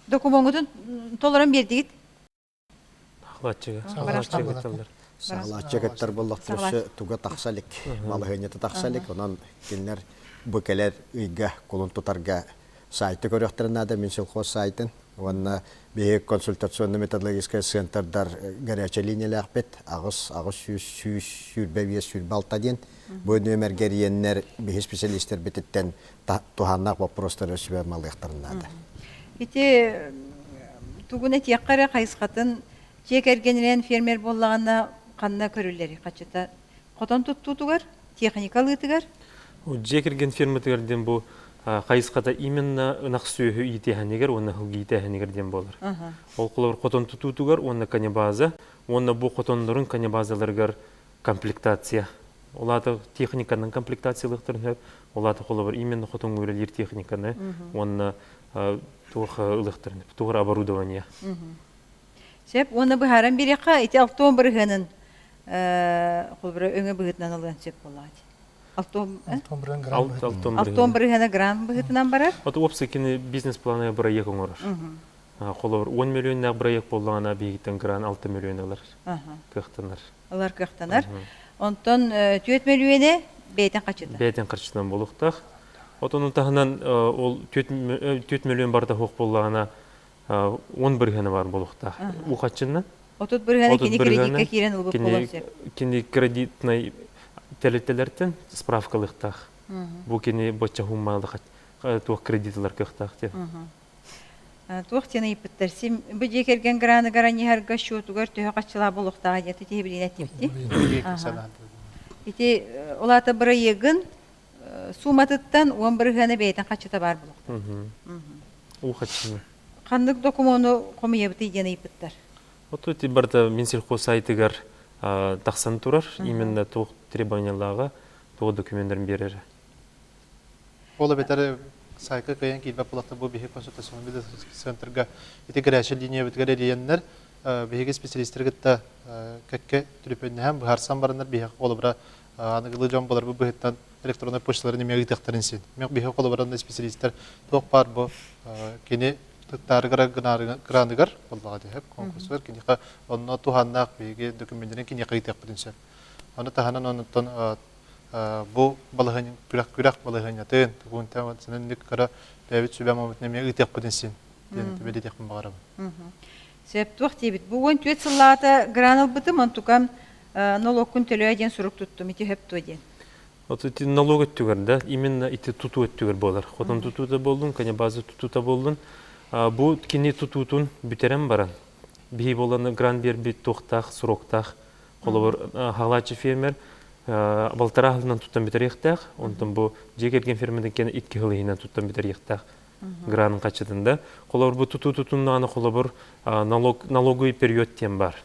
A: Докумуоҥҥутун толорон биэрдигит?
N: Саҕалааччыга. Саҕалааччыга кытталлар.
R: Саҕалааччы кыттар буоллахтара туга тахса илик, балаһыанньата тахса илик. Онон кинилэр бу кэлэр ыйга кулун тутарга сайты көрүөхтэрин наада, Минсельхоз сайтын. Уонна биһиги консультационно-методологическай центрдар горячай линиялээхпит аҕыс аҕыс сүүс сүүс сүүрбэ биэс сүүрбэ алта диэн. Бу нүөмэргэ эрийэннэр биһи специалистэрбититтэн туһааннаах боппуруостары сүбэ малыахтарын наада.
A: Ити тугун этиэххэ эрэ хайысхатын дьиэ кэргэнинэн фермер буоллаҕына ханна көрүллэрий хаччыта хотон туттуутугар, техника ылыытыгар?
N: Дьиэ кэргэн ферматыгар диэн бу хайысхата именно ынах сүөһү иитиэһэнигэр уонна сылгы иитээһинигэр диэн буолар. Ол холобур хотон тутуутугар уонна конебаза уонна бу хотоннорун конебазаларыгар комплектация. Ол аата техниканан комплектациялыахтарын сөп. Ол аата холобур именно хотоҥҥо үлэлиир техниканы уонна туох ылыахтарын сөп, туох оборудование.
A: Сөп уонна быһааран биэриэххэ ити алтон бырыһыанын холобура өҥө быһыытынан ылыан сөп буоллаҕа дии. Алтон Алтон бырыһыана грант быһыытынан барар.
N: Вот уопсай кини бизнес-планы бырайыак оҥорор. Холобур, 10 миллионнаах бырайыак буоллаҕына биһигиттэн грант 6 миллион ылар кыахтанар.
A: Ылар кыахтанар. Онтон 4 мөлүйүөнэ бэйэтин харчыта.
N: Бэйэтин харчытынан буолуохтаах. Отонун таһынан ол 4 миллион барыта суох буоллаҕына 10 бырыһыана баар буолуохтаах. Уу хаччынна.
A: 30 бырыһыана кини кредиккэ киирэн ылбыт буолуон сөп.
N: Кини кредитнай тэрилтэлэртэн справкалыахтаах. Бу кини бочча хуммаалык туох кредит ылар кыахтаах диэн.
A: Туох диэн ыйыппыттар? Сим бу дьиэ кэргэн граныгар анньыһарга счетугар төһө хаччылаах буолуохтааҕа диэн ити билиэн эттибит. Ити ол аата бырайыагын сууматыттан 10 бырыһыана бэйэтин хаччыта баар буолуохтаах.
N: Уу хаччыны.
A: Ханнык докумуону хомуйабытый диэн ыйыппыттар.
N: Вот ити барыта Минсельхоз сайтыгар тахсан турар. Именно туох требованиялааҕа, туох докуменнарын биэрэрэ.
M: Ол эбэтэр сайка кыайан киирбэт буоллахтар бу биһиги консультационный центрга ити горячай линиябытыгар эрийэннэр биһиги специалистары кытта кэккэ түлүпүөннэһэн быһаарсан бараннар биһиэхэ холобура аныгылыы дьон буларбыт быһыттан электроннай почталарын эмиэ ыытыахтарын син. Мин биһиги холобуран специалистар туох баар бу кини тыттаарыгар граныгар буоллаҕа диэһэп конкурсугар киниэхэ онно туһааннаах биһиги документарын киниэхэ ыытыахпытын сөп. Ону таһынан онтон бу балаһыанньа күрэх күрэх балаһыанньатын тугунтан сэнэнник кыра бэйэбит сүбэ амабытын эмиэ ыытыахпытын син диэн бэлиэтиэхпин баҕарабын.
A: Сөп туох диэбит. Бу 14 сыллаата гран ылбытым, онтукам нолуоккун төлөө диэн сурук туттум. Ити сөп дуо диэн.
N: Вот ити налог өттүгэр да, именно ити тутуу өттүгэр буолар. Хотон тутуута буоллун, база тутуута буоллун. Бу кини тутуутун бүтэрэн баран, Биһи буолан грант биэрбит туохтаах, сроктаах. Холобур, хаалааччы фермер балтараа сылынан туттан бүтэриэхтээх, онтон бу дьиэ кэргэн ферматын кэнэ 2 сыл иһинэн туттан бүтэриэхтээх гранын хаччытында. Холобур, бу тутуу тутуннаҕына холобур налог, налоговый период диэн бар.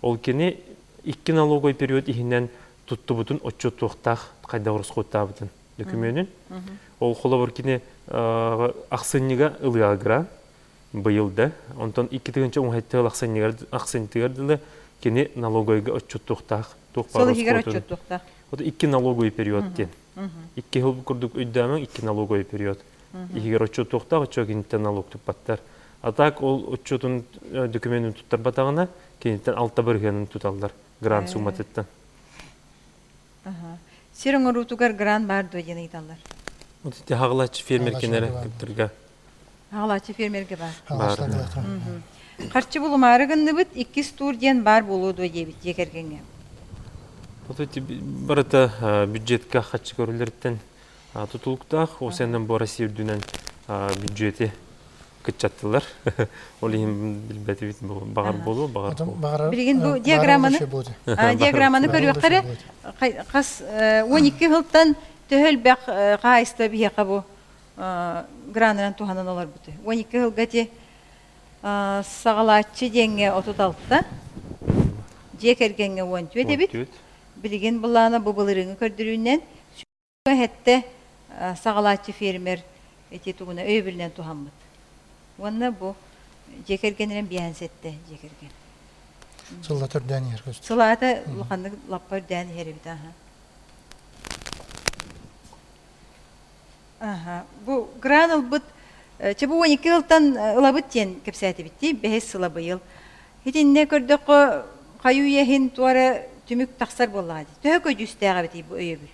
N: Ол кини икки налоговый период иһинэн туттубутун отчуоттуохтаах хайдах ороскуоттаабытын дөкүмүөнүн. Ол холобур кини ахсынньыга ылыаҕа грант быйыл да. Онтон 2017 ахсынньыгар ахсынньытыгар дылы кини налоговыйга отчуоттуохтаах туох
A: Сыл иһигэр отчуоттуохтаах.
N: Вот икки налоговый период диэн. Икки сыл курдук өйдөөмөҥ икки налоговый период. Иһигэр отчуоттуохтаах отчуот киниттэн налог туппаттар. А так ол отчуотун документын туттарбатаҕына киниттэн алта бырыһыанын туталлар грант сумматыттан.
A: Сир оҥоруутугар грант баар дуо диэн ыйыталлар.
N: Вот ити хаҕылааччы фермер кинere кыттырга.
A: Хаҕылааччы фермерге баар. Баар. Харчы булумаары гынныбыт, иккис тур диэн баар буолуо дуо диэбит дьиэ кэргэҥҥэ.
N: Вот эти барыта бюджетка харчы көрүллэриттэн тутулуктаах. Ол сэннэн бу Россия үрдүнэн бюджети кыччаттылар. Ол иһин билбэтибит баҕар буолуо, баҕар буолуо.
A: Билигин бу диаграмманы диаграмманы көрүөххэ хас 12 сылтан төһө элбэх хаһаайыстыба биһиэхэ бу гранынан туһанан олорбуту. 12 сылга ити саҕалааччы диэҥҥэ 36, дьиэ кэргэҥҥэ 14 эбит. Билигин былаана бу былырыыҥҥы көрдөрүүнэн Эһэттэ саҕалааччы фермер ити тугуна өйөбүлүнэн туһаммыт. Уонна бу дьиэ кэргэнинэн биэһэн сэттэ дьиэ кэргэн.
P: Сыллата үрдээн иһэр көстөр.
A: Сылаата улаханнык лаппа үрдээн иһэр эбит аха. Аха. Бу гран ылбыт чэ бу 12 сылтан ылабыт диэн кэпсээтибит дии бэһис сыла быйыл. Итиннэ көрдөххө хайыы иһин туора түмүк тахсар буоллаҕа дии. Төһө көдьүүстээх эбитий бу өйөбүл?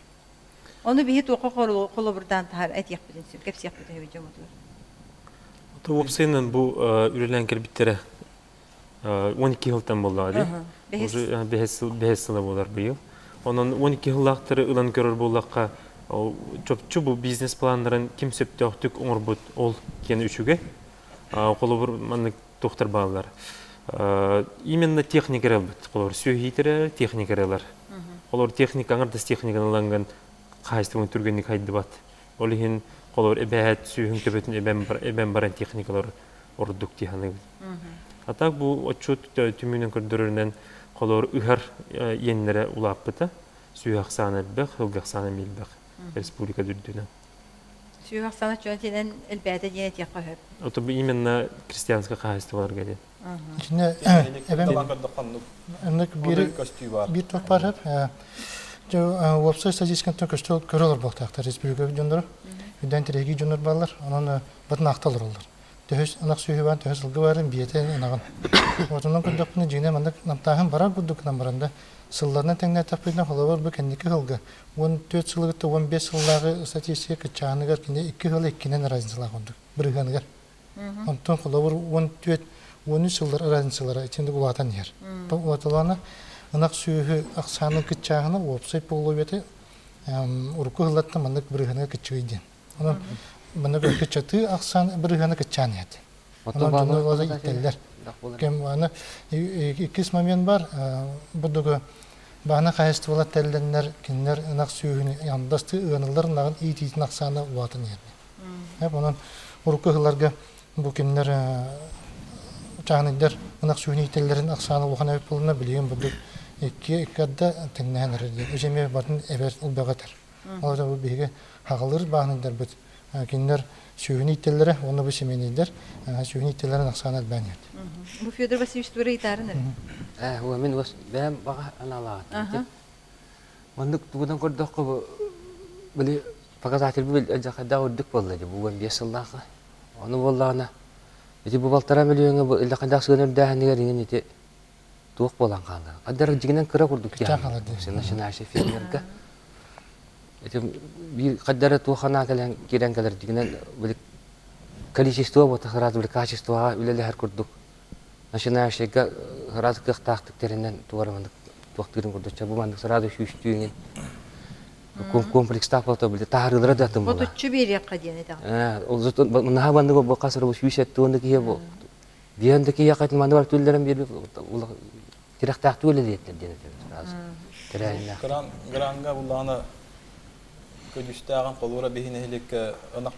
A: Ону биһи туохха холобурдаан таһар этиэхпитин сөп, кэпсиэхпитин сөп дьоммутугар.
N: Уопсайынан бу үлэлээн кэлбиттэрэ 12 сылтан буоллаҕа дии. Уже бэһис сыла буолар быйыл. Онон 12 сыллаахтары ылан көрөр буоллахха, чопчу бу бизнес-планнарын ким сөптөөхтүк оҥорбут ол киэн үчүгэй. Холобур маннык туохтар бааллар. Именно техника эрэ ылбыт. Холобур сүөһү техника эрэ ылар. Холобур техника аҥардас техниканы ылаҥҥын хаһаайыстыбаҥ түргэнник хайдыбат. Ол иһин холобур эбээт сүүһүҥ төбөтүн эбэн баран техникалар ордук дии саныыбын. А так бу отчуот түмүгүнэн көрдөрөрүнэн холобур ыһар иэннэрэ улааппыта. Сүөһү ахсаана элбэх, сылгы ахсаана эмиэ элбэх республика үрдүнэн.
A: Сүөһү ахсаана чуон синэн элбээтэ диэн этиэххэ сөп.
N: Это именно крестьянское хаһаайыстыбаларга диэн.
P: Итиннэ эбэм Оннук биир биир туох баар сөп. Уопсай статистикаттан көстө көрө олорбохтаахтар республика дьонноро. Үрдэн тирэһигии дьоннор бааллар. Онон батын ахта олороллор. Төһө ынах сүөһү баан, төһө сылгы баарын биэтэ ынаҕын. Отунан көрдөхпүнэ дьиҥинэ маннык намтааһын барар курдук гынан баран да сылларынан тэҥнээтэхпитинэ холобур бу кэнники сылга 14 сылыгытта 15 сыллааҕы статистика кыччааныгар кини икки сыл иккинэн разницалаах курдук бырыһыаныгар. Онтон холобур 14 13 сыллар разницалара итинник улаатан иһэр. Улааталаана ынах сүөһү ахсаанын кыччааһына уопсай полуобиета урукку сыллартан маннык бырыһыаныга кыччыгый диэн. Онон маннык кыччатыы ахсаан бырыһыана кыччаан иһэр. Онон дьону иттэллэр. Кэм аны иккис момент бар бурдугу баана хаһайыстыбалар тэрилэннэр кинилэр ынах сүөһүнү андасты ыаныллар ынаҕын иитиитин ахсаана улаатан иһэр. Онон урукку сылларга бу кинилэр чааһынайдар ынах сүөһүнү иитэллэрин ахсаана улахан эбит буоллунна билигин бурдук икки икки арда тэҥнэһэн эрэр диэн үс эмиэ барын эбэр элбэҕи этэр. Ол бу биһиги хаҕалыыр бааһынайдарбыт кинилэр сүөһүнү иитэллэрэ уонна бу семейнэйдэр сүөһүнү иитэллэрин ахсаана элбээн иһэр.
A: Бу Федор Васильевич туора ыйытаарын эрэ.
H: Ээ, мин бэйэм баҕа аналаах. Маннык тугунан көрдөххө бу били показатель бу хайдах үрдүк буолла дии бу 15 сыллаахха. Ону буоллаҕына ити бу балтараа миллиоҥҥа бу иллэ хайдах сыана үрдээһинигэр иҥин ити туох буолан хаалла. Адар дьигинэн кыра курдук дии начинающий фермерга. Ити биир хайдара туох анаа кэлэн киирэн кэлэр дьигинэн били количество буота сразу били качествоҕа үлэлэһэр курдук начинающийга сразу кыахтаахтык тэринэн туора маннык туохтуурун курдук бу маннык сразу сүүстүүҥин комплекстаах болто били таһаарыылара да атын буолар.
A: Ботуччу биэриэххэ диэн этэҕин.
H: Наһаа маннык бу хас сүүс эттуонна киһи бу. Биһэн да киһиэхэ маны бар түллэрин биир тирэхтээхтик үлэлиэттэр диэн этибит сразу. Тэрээһиннээх.
M: Гран гранга буллаҕына көдьүүстээҕин холуура биһи нэһилиэккэ ынах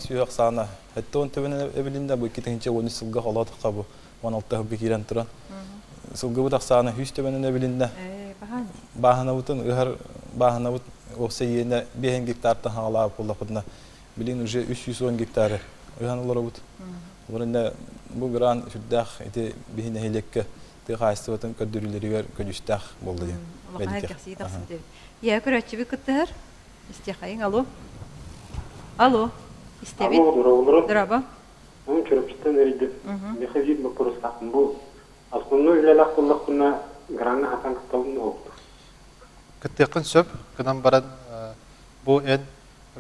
M: сүөһү ахсаана 70 төбөнөн эбилиннэ бу 2013 сылга холоотоххо бу 16 сылга киирэн туран сылгыбыт ахсаана 100 төбөнөн эбилиннэ. Бааһынабытын ыһар бааһынабыт уопсай иэнэ 5 гектартан хаҕалаабыт буоллахпытына билин уже 310 гектары ыһан олоробут. Олор бу гран сүрдээх ити биһи нэһилиэккэ тыа хаһаайыстыбатын көрдөрүүлэригэр көдьүүстээх буолла диэн.
A: Улахан кэхсии тахсыбыт эбит. Ийэ көрөөччүбүт кыттыһар. Истиэхэйиҥ, алло. Алло. Истэбит.
O: Алло, дорооболору.
A: Дорообо.
O: Мин Чурапчыттан эрийдим. Миэхэ биир боппуруостаахпын. Бу основной үлэлээх буоллахпына, граҥҥа хатан кыттабын дуо?
T: Кыттыаххын сөп. Гынан баран бу эн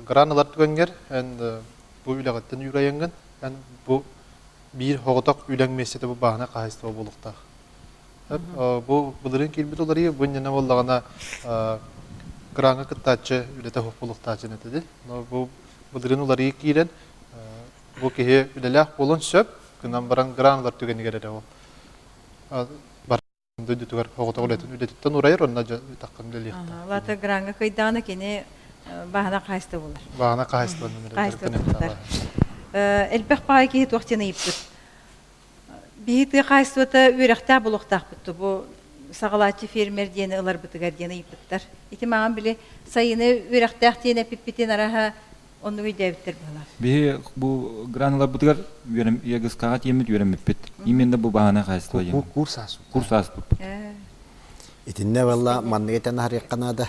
T: гран ылар түгэҥҥэр эн бу үлэҕиттэн үүрайаҥҥын эн бу биир соҕотох үлэҥ миэстэтэ бу бааһынай хаһаайыстыба буолуохтаах. Бу былырыын киирбит уларыйыы бу иннинэ буоллаҕына граҥҥа кыттааччы үлэтэ суох буолуохтаах диэн этэ Но бу былырыын уларыйыы киирэн бу киһи үлэлээх буолуон сөп, гынан баран гран ылар түгэнигэр эрэ ол дойдутугар оҕотоҕо үлэтин үлэтиттэн урайар онно дьэ таххан үлэлиэхтээх.
A: Лата граҥҥа кыйдаҕына кини баһана хаһаайыстыба буолар.
T: Баһана хаһаайыстыбанан
A: Хаһаайыстыба Элбэх баҕайы киһи туох диэн ыйыппыт. Биһи тыа хаһаайыстыбата үөрэхтээх буолуохтаахпыт бу саҕалааччы фермер диэни ыларбытыгар диэн ыйыппыттар. Ити маған били сайыны үөрэхтээх диэн эппиппитин араһа оннук өйдөөбүттэр быһалар.
I: Биһи бу граналарбытыгар үөрэм ЕГСК-ҕа тиэммит үөрэммиппит. Именно бу баһаанай хаһаайыстыба диэн.
H: Курс ааспыт.
I: Курс ааспыппыт.
R: Итиннэ валла манныгы этэн аһарыахха наада.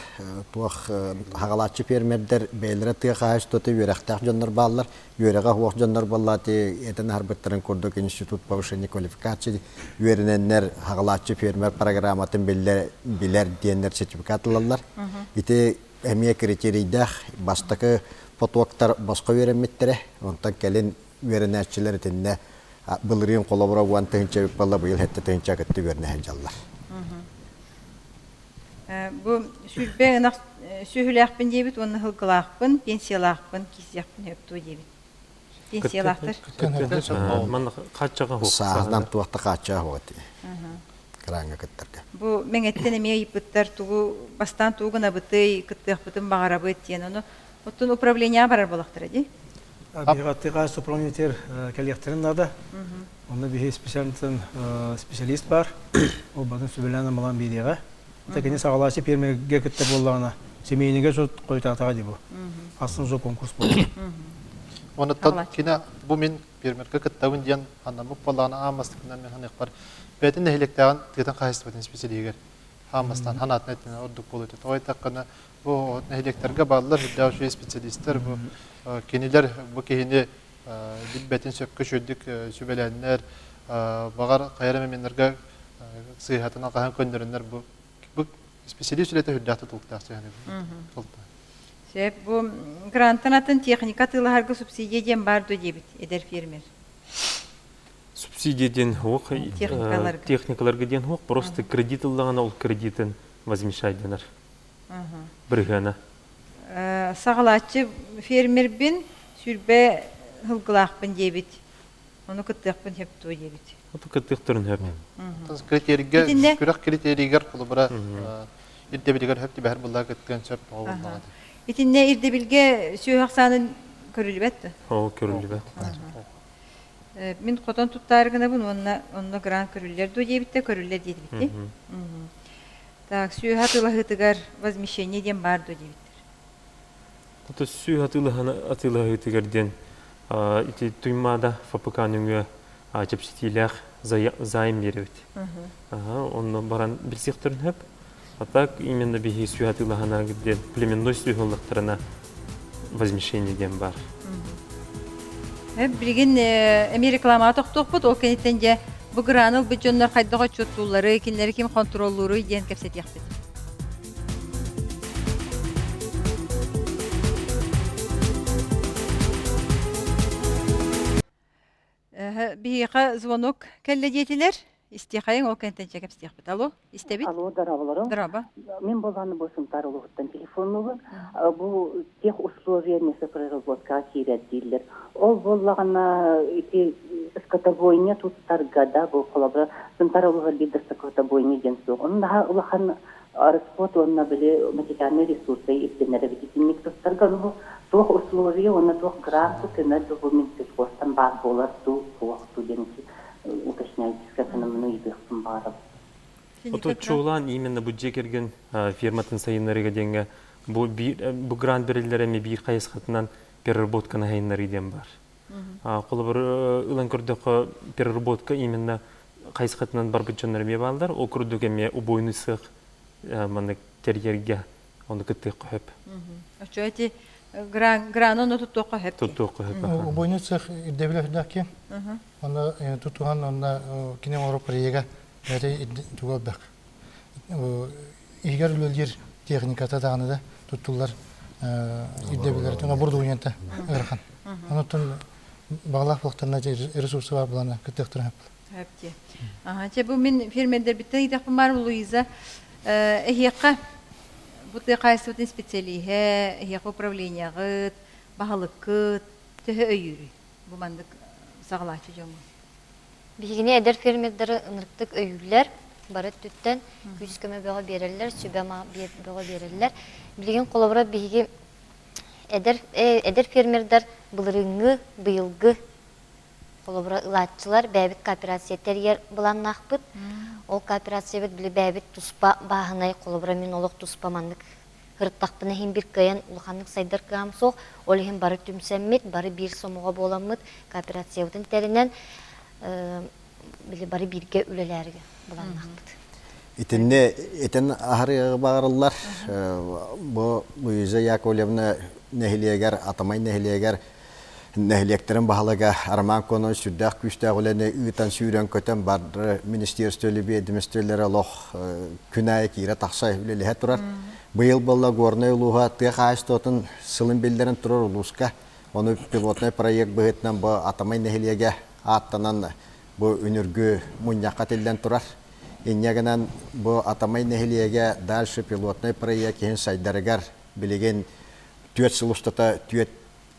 R: Туох хагалааччы фермердэр бэйэлэрэ тыа хаһаайыстыбата үөрэхтээх дьоннор бааллар. Үөрэҕэ суох дьоннор буолла ти этэн аһарбыттарын курдук институт повышения квалификации үөрэнэннэр хагалааччы фермер программатын биллэр билэр диэннэр сертификат ылаллар. Ити эмиэ критерийдээх бастакы потоктар босхо үөрэммиттэрэ. Онтон кэлин үөрэнээччилэр итиннэ былырыын холобура 10 000 буолла, быйыл 7 000 кытта үөрэнэ сылдьаллар.
A: Бу сүлбэ ынах сүөһүлээхпин диэбит уонна сылгылаахпын, пенсиялаахпын, киисиэхпин сөптуо диэбит. Пенсиялаахтар.
N: Манна хааччаҕа хуох.
R: Сааһынан туох да хааччаҕа хуох этэ. Кыраҥҥа кыттарга.
A: Бу Мэҥэттэн эмиэ ыйыппыттар тугу бастаан тугу гынабытый, кыттыахпытын баҕарабыт диэн. Ону оттон управлениеҕа барар буолахтара дии.
J: Биһиги управлениетер кэлиэхтэрин наада. Онно биһи специалист бар. Ол батын сүбэлээн амалаан биэриэҕэ. Кини саҕалааччы пиэрмэргэ кытта буоллаҕына, семейнигэ сот хойутаатаҕа дии бу. Астын зо конкурс буолла.
T: Онуттан кини бу мин пиэрмэргэ кыттабын диэн анаммыт буоллаҕына аан бастакынан мин ханыахпар бэйэтин нэһилиэктээҕин тыатын хаһаайыстыбатын исписэлииһигэр аан бастаан ханаатын эттинэ ордук буолуо этэ. Тоҕо эттэххинэ бу нэһилиэктэргэ бааллар үрдээх үчүгэй специалистар бу кинилэр бу киһини билбэтин сөпкө үчүгэйдик сүбэлээннэр баҕар хайа эрэ меменнэргэ сыыһатынан хаһан көннөрөннөр бу бу специалист үлэтэ үрдээх тутулуктаах
A: Сөп, бу грантан атын техника атыылаһарга субсидия диэн баар дуо диэбит эдэр фермер.
N: Субсидия диэн хуох, техникаларга диэн хуох, просто кредит ыллаҕына ол кредитин возмещай дэнэр. Бырыһыана.
A: Саҕалааччы фермербин сүрбэ сылгылаахпын диэбит. Ону кыттыахпын сөп дуо диэбит.
N: Оту кыттыахтарын сөп.
T: Критерийгэ, күрэх критерийгэр холобура ирдэбилигэр сөп түбэһэр буоллаҕа кыттыан сөп оҕо буоллаҕа.
A: Итиннэ ирдэбилгэ сүөһү ахсаанын көрүлүбэт да?
N: Ол көрүлүбэт.
A: Мин хотон туттаары гынабын уонна онно грант көрүллэр дуо диэбиттэ, көрүллэр диэтибит. Так, сүөһү атыылаһыытыгар возмещение диэн баар дуо диэбиттэр.
N: Ото сүөһү атыылаһыытыгар диэн ити Туймаада ФПК нөҥүө чэпчэтиилээх займ биэрэбит. Онно баран билсиэхтэрин сөп. А так именно биһи сүөһү атыылаһана диэн племенной сүөһү ыллахтарына возмещение диэн баар.
A: Билигин эмиэ рекламаҕа тохтуохпут, ол кэнниттэн дьэ бу граны ылбыт дьоннор хайдах отчуоттууллары, кинилэри ким хонтуруоллууруй диэн кэпсэтиэхпит. Биһиэхэ звонок кэллэ диэтилэр. Истиэхэйиҥ, ол кэнниттэн чэ кэпсиэхпит. Алло, истэбит?
U: Алло, здороволору.
A: Здорово.
U: Мин болааны бу Сунтаар улууһуттан телефоннуубун. Бу тех условия мясопроизводствоҕа киирэр дииллэр. Ол буоллаҕына ити скотобойня туттарга да бу холобура Сунтаар улууһугар биир да скотобойня диэн суох. Онон наһаа улахан расход уонна били материальнай ресурсы ирдэнэр эбит итинник туттарга. Ону бу туох условия уонна туох грант көмө бу Минсельхозтан баар буолар дуу, суох дуу диэн уточняйдыска санаммын ыйытыахпын баҕарабын.
N: Ото чуолаан именно бу дьиэ кэргэн фирматын сайыннарыыга диэҥҥэ бу биир бу грант бэриллэр эми биир хайысхатынан переработканы сайыннарыы диэн бар. Холобур ылан көрдөххө переработка именно хайысхатынан барбыт дьоннор эмиэ бааллар. Ол курдук эмиэ убойный сыах маннык тэрийэргэ ону кыттыахха сөп.
A: Оччо эти граны ону туттуохха сөп.
N: Туттуохха сөп.
P: Убойный цех ирдэбилэ үрдээх киэҥ. Онно тутуһан онно кини оҥорор проега бэйэтэ туга элбэх. Иһигэр үлэлиир техниката даҕаны да туттуллар ирдэбиллэртэн оборудованиета ыарахан. Онуттан баҕалаах буолтарына ресурсы бар булана кыттыахтарын сөп.
A: Сөп дии. Аха, чэ бу мин фермердэрбиттэн ыйдахпын баар Луиза эһиэхэ бу тыа хаһаайыстыбатын специалиһэ, эһиэхэ управлениеҕыт, баһылыккыт төһө өйүүрүй бу маннык саҕалааччы дьоҥҥо?
G: Биһигини эдэр фермердары ынырыктык өйүүллэр, бары өттүттэн күүс-көмө бөҕө биэрэллэр, сүбэ-ама бөҕө биэрэллэр. Билигин холобура биһиги эдэр эдэр фермердэр былырыыҥҥы, быйылгы холобура ылааччылар бэйэбит кооперация тэрийэр былааннаахпыт. Ол кооперациябыт били бэйэбит туспа бааһынай, холобура мин олох туспа маннык Ырыттахпына иһин биир кыайан улаханнык сайдар кыаҕым суох. Ол иһин бары түмсэммит, бары биир сомоҕо буоламмыт, кооперациябытын тэринэн, били бары бииргэ үлэлээргэ былааннаахпыт.
R: Итиннэ этэн аһарыаҕы баҕарыллар. Бу Луиза Яковлевна нэһилиэгэр, Атамай нэһилиэгэр нэһилиэктэрин баһылыга Роман Конович сүрдээх күүстээх үлэни ыытан сүүрэн-көтөн бары министерстволы биэдимэстибэлэрэ олох күн аайы киирэ-тахса үлэлэһэ турар. Быйыл буолла Горнай улууһа тыа хаһаайыстыбатын сылын биллэрэн турар улууска. Ону пилотнай проект быһыытынан бу Атамай нэһилиэгэ ааттанан бу үнүргү мунньахха тиллэн турар. Инньэ гынан бу Атамай нэһилиэгэ дальше пилотнай проект иһин сайдарыгар билигин түөрт сыл устата түөрт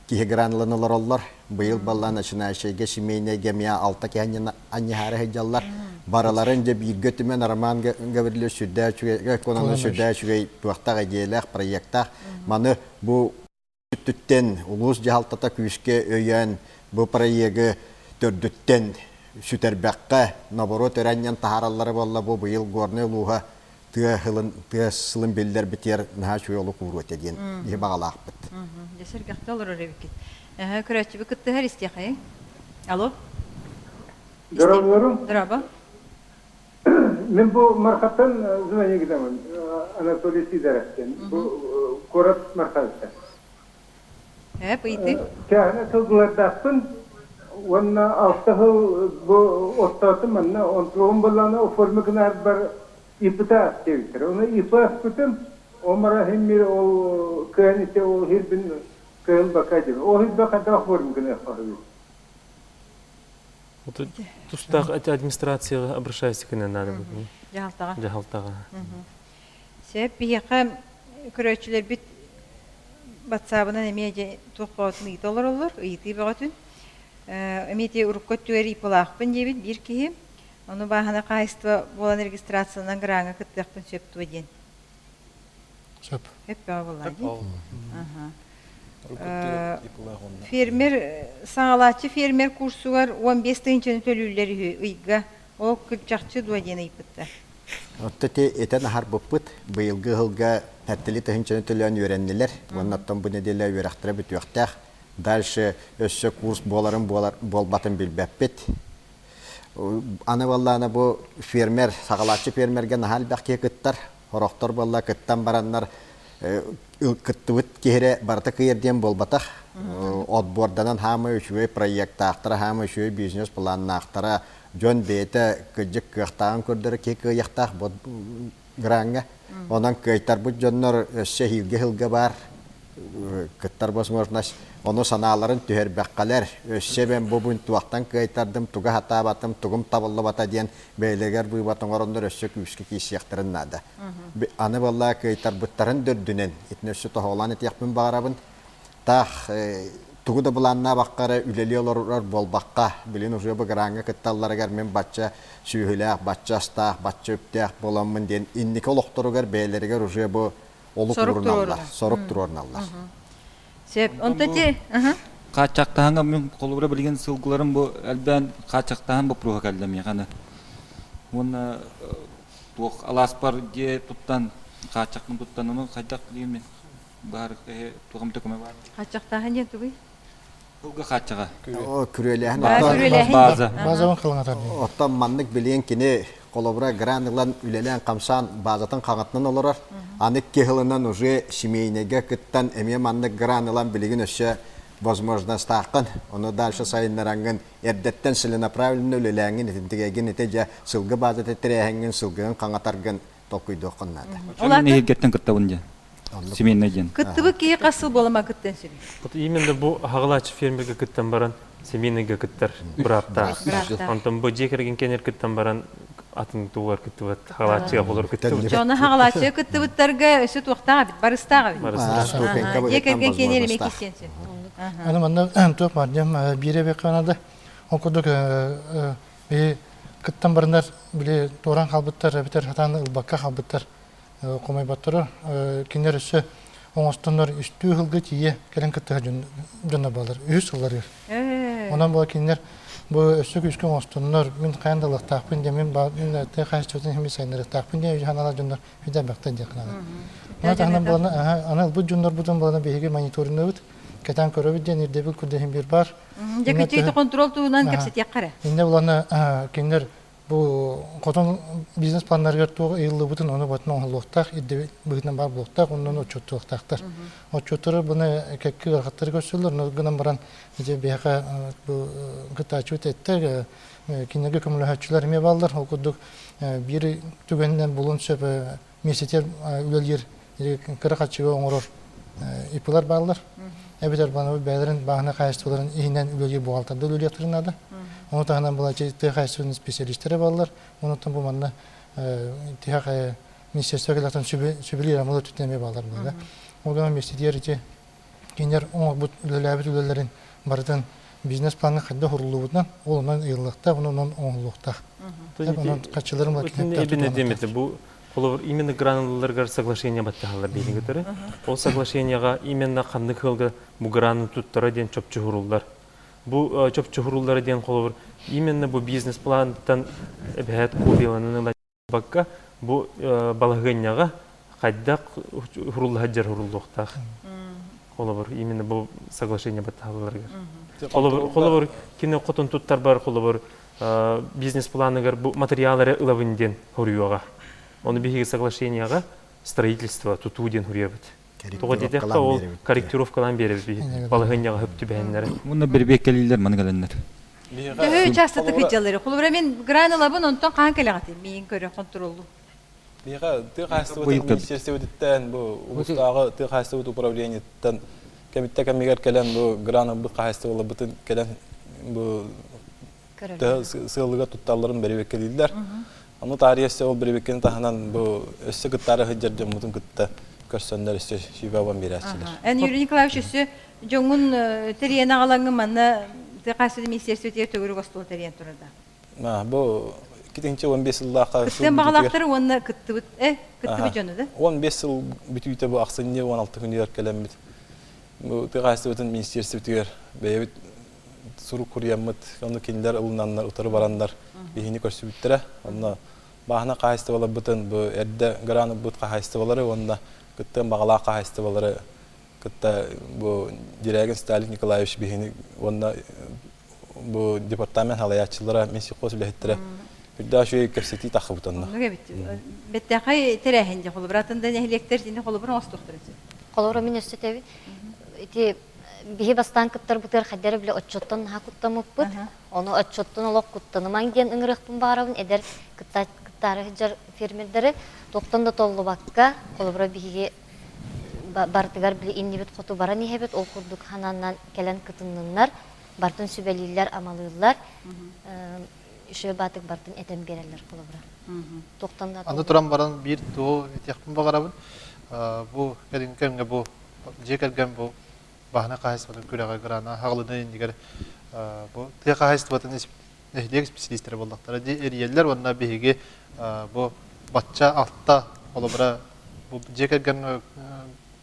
R: киһи грант ылан олороллор. Быйыл балла начинающайга семейнайга эмиэ алта киһи анньыһаары сылдьаллар. Барыларын дьэ бииргэ түмэн Роман Гаврильевич сүрдээх үчүгэй, Кононов сүрдээх үчүгэй туохтаах идиэйэлээх проектаах. Маны бу өттүттэн улуус дьаһалтата күүскэ өйөөн бу проегы төрдүттэн сүтэрбэххэ, наоборот өрө анньан таһаараллара буолла бу быйыл Горнай улууһа тыа сылын тыа сылын биллэрбитигэр наһаа үчүгэй олук ууруо этэ диэн биһи баҕалаахпыт.
A: Дьэ сэргэхтэ олорор эбиккит. Көрөөччүбүт кыттыһар истиэхэйиҥ. Алло.
S: Здравствуйте.
A: Здраво.
S: Мин бу Мархаттан звоню гынамын Анатолий Сидоровтен. Бу куорат Мархаттан.
A: Ыйытыы.
S: Чааһына сылгылардаахпын уонна алта сыл бу оттоотум манна онтуом былаана оформи гынаарбар ИПТА диэбиттэр. Ону ИП аспытым, омара химмир ол кыан ите ол хирбин кыһыл бака диэн. Ол хирбэ хайдах оформи гыныахха
N: Тустаах администрацияға обращайся гына надо
A: Дьаһалтаҕа.
N: Дьаһалтаҕа.
A: Сөп биһиэхэ көрөөччүлэрбит батсаабынан эмиэ дьэ туох бөҕөтүн ыйыта олороллор, ыйытыы бөҕөтүн. Эмиэ ити урукку өттүгэр ИП-лаахпын диэбит биир киһи. Ону бааһынай хаһаайыстыба буолан регистрациянан граҥҥа кыттыахпын сөп дуо диэн.
P: Сөп.
A: Сөп бөҕө буоллаа дии. Фермер саҥалааччы фермер курсугар 15 тыһыынчаны төлүүллэр үһү ыйга. Ол кырдьахчы дуо диэн ыйыппыттар.
R: Отто ити этэн аһарбыппыт. Быйылгы ыһылга тэттили тыһыынчаны төлөөн үөрэннилэр. Уонна оттон бу нэдиэлэ үөрэхтэрэ бүтүөхтээх. Дальше өссө курс буоларын буолар буолбатын билбэппит. Аны буоллаҕына бу фермер, саҕалааччы фермергэ наһаа элбэх киһи кыттар. Сорохтор буолла кыттан бараннар кыттыбыт киһи барыта кыйар диэн буолбатах. Отборданан хаамай үчүгэй проектаахтара, хаамай үчүгэй бизнес-планнаахтара, дьон бэйэтэ кырдьык кыахтааҕын көрдөрө киһи кыайыахтаах бу граҥҥа. Онон кыайтарбыт дьоннор өссө эһиилги сылга баар кыттар возможность. Ону санааларын түһэрбэххэлэр, өссө мен бу бун туохтан кыайтардым, туга хатаабатым, тугум табыллыбата диэн бэйэлэригэр быыбат оҥороннор өссө күүскэ киирсиэхтэрин наада. Аны буолла кыайтарбыттарын да үрдүнэн, итини өссө тоһоҕолоон этиэхпин баҕарабын, таах. Тугу да былааннаабакка эрэ үлэлии олорор буолбакка, билин уже бу граҥҥа кытталларыгар мин бачча сүөһүлээх, бачча астаах, бачча үптээх буоламмын диэн инники олохторугар бэйэлэригэр уже бу олук ууруналлар, сорук туруоруналлар.
A: Сөп. Онто ти
I: Хааччахтааһыҥҥа мин холобура билигин сылгыларым бу элбээн хааччахтааһын боппуруоһа кэллэ миэхэ аны. Уонна туох алааспар дьиэ туттан хааччахпын туттан ону хайдах билигин мин баар туох эмит көмө баар.
A: Хааччахтааһын диэн тугуй?
I: Сылгы хааччаҕа.
R: Күрүөлээһин.
A: База.
P: Базабын кылаҥатар.
R: Оттон маннык билиэн кини холобура гран ылан үлэлээн-хамсаан базатын хаҥатынан олорор. Аны киһилынан уже семейнэйгэ кыттан эмиэ маннык гран ылан билигин өссө возможностааххын. Ону дальше сайыннараҥҥын эрдэттэн целенаправленно үлэлээҥҥин итинтигэйгин ити дьэ сылгы базата тэрээһиҥҥин сылгыгын хаҥатаргын толкуйдуоххун наада.
I: Ол нэһилиэктэн кыттабын диэн. Семейный диэн.
A: Кыттыбыт киһи хас сыл буолама кыттан сүрүй?
N: Вот именно бу хаҕылааччы фермергэ кыттан баран семейныйга кыттар бырааптаах. Онтон бу дьиэ кэргэн кэнэр кыттан баран атын тугар кыттыбат хаҕылааччыга болор кыттыбыт.
A: Дьоно хаҕылааччыга кыттыбыттарга өссө туохтаах эбит, барыстаах эбит. Дьиэ кэргэн кэнэр эмиэ киссиэн сөп.
P: Аны манна туох бар диэм биир эбиэххэ наада. Ол курдук биһи кыттан бараннар били туоран хаалбыттар эбэтэр сатаан ылбакка хаалбыттар хомойботторо кинилэр өссө оҥостоннор үстүү сылга тиийэ кэлэн кыттыһа дьоннор буолар үһүс сылларыгар онон була кинилэр бу өссө күүскэ оҥостоннор мин хайан да ылыахтаахпын диэн мин мин тыа хаһаайыстыбатын иһин сайыннарыахтаахпын диэн өйү санаалаах дьоннор үдэ диэн ханаалар Ону таһынан буолана аны ылбыт дьоннорбутун буолана биһиги мониторинныбыт кэтээн көрөбүт диэн ирдэбил курдук биир баар.
A: Дьэ кичиити контрол туһунан кэпсэтиэххэ эрэ.
P: Иннэ булана кинилэр бу хотон бизнес планнарыгар туох ыйыллыбытын ону батын оҥоһуллуохтаах, ирдэбил быһыытынан баар буолуохтаах, онон отчуоттуохтаахтар. Отчуоттары буну кэкки ыарахаттары көрсөллөр, ону гынан баран ити биһиэхэ бу кыттааччыбыт эттэ, кинилэргэ көмөлөһөөччүлэр эмиэ бааллар. Ол курдук биир түгэнинэн булун сөп миэстэтигэр үлэлиир кыра харчыга оҥорор ИП-лар бааллар. Эбэтэр бэйэлэрин бааһынай хаһаайыстыбаларын иһинэн үлэлиир буҕаалтарда үлэлиэхтэрин наада. Ону таһынан былаччы тыа хаһаайыстыбатын специалистэрэ бааллар. Онуттан бу манна тиһэх министерство кэлэхтэн сүбэлиир амал өттүттэн эмиэ бааллар буолла. Ол гынан миэстэтигэр ити кинилэр оҥорбут үлэлээбит үлэлэрин барытын бизнес-плаҥҥа хайдах ууруллубутунан ол онон ыйыллыахтаах, онон оҥоһуллуохтаах. Онон харчыларын
N: Бу холобур именно грануларгар соглашение баттаһаллар биһиги кытары. Ол соглашениеҕа именно ханнык ыалга бу граны туттара диэн чопчуһуруллар. Бу чопчуһуруллара диэн холобур именно бу бизнес-плантан эбэһээт копияланан ылбакка бу балаһыанньаҕа хайдах хуруллаһа дьэр хуруллуохтаах. Холобур именно бу соглашение баттаһалларыгар. Холобур, холобур кини хотун туттарбар холобур бизнес-планыгар бу материал эрэ ылабын диэн хоруйуоҕа. Ону биһиги соглашениеҕа строительство, тутуу диэн хоруйабыт. Тоҕо диэтэххэ ол корректировкалаан биэрэбит биһиги балаһыанньаҕа хөп түбэһэннэрэ.
I: Уонна бирбиэккэлииллэр маны кэлэннэр.
A: Төһө учаастаты кыдьаллары? Холобура мен гран ылабын, онтон хаан кэлэҕитий? Миин көрө контроллу.
M: Биһиэхэ тыа хаһаайыстыбатын министиэристибэтиттэн бу улуустааҕы тыа хаһаайыстыбыт управлениетыттан кэмиттэ кэмигэр кэлэн бу гран ылбыт хаһаайыстыбаларбытын кэлэн бу сыалыга тутталларын бэрэбиэркэлииллэр. Ону таарыйа өссө ол бэрэбиэркэни таһынан бу өссө кыттаары сылдьар дьоммутун кытта көрсөннөр өссө сүбэ абан биэрээччилэр.
A: Эн Юрий Николаевич өссө дьоҥҥун тэрийэн аҕалаҥҥын манна тыа хаһаайыстыбатын министиэристибэтигэр төгүрүк остуол тэрийэн турарда.
M: Бу 2015 сыллаахха
A: Кыттыан баҕалаахтар уонна кыттыбыт кыттыбыт дьону да?
M: 15 сыл бүтүүтэ бу ахсынньы 16 күнүгэр кэлэммит бу тыа хаһаайыстыбатын министиэристибэтигэр бэйэбит сурук суруйаммыт, ону кинилэр ылынаннар, утары бараннар биһини көрсүбүттэрэ. Онно бааһына хаһаайыстыбаларбытын бу эрдэ гран ылбыт хаһаайыстыбалары уонна кыттыан баҕалаах хаһаайыстыбалары кытта бу Дирягин Сталин Николаевич биһини уонна бу департамент салайааччылара, минсельхоз үлэһиттэрэ үрдээх үчүгэй кэпсэтии таххыбыт онно.
A: Оннук эбит. Бэттээхэй тэрээһин дьэ холобур атын да нэһилиэктэр итини холобур оҥостуохтарын сөп.
G: Холобура мин өссө этэбин. Ити биһи бастаан кыттарбытыгар хайда эрэ бile отчуоттан наһаа куттаммыппыт. Ону отчуоттан олох куттанымаҥ диэн ыҥырыахпын баҕарабын. Эдэр кыттаары сылдьар фермердэри туохтан да толлубакка, холобура биһиги барытыгар били иннибит хоту баран иһэбит, ол курдук хананнан кэлэн кытынныннар, бартын сүбэлииллэр, амалыыллар, үчүгэй баатык бартын этэн биэрэллэр холобура. Туохтан да
T: Аны туран баран биир тугу этиэхпин баҕарабын. Бу кэлиҥҥи кэмҥэ бу дьиэ кэргэн бу. баһына хаһайыстыбатын күрэҕэ грана хаҕылына иннигэр бу тыа хаһайыстыбатын нэһилиэк специалистэрэ буоллахтара дии эрийэллэр уонна биһиги бу бачча алта холобура бу дьиэ кэргэн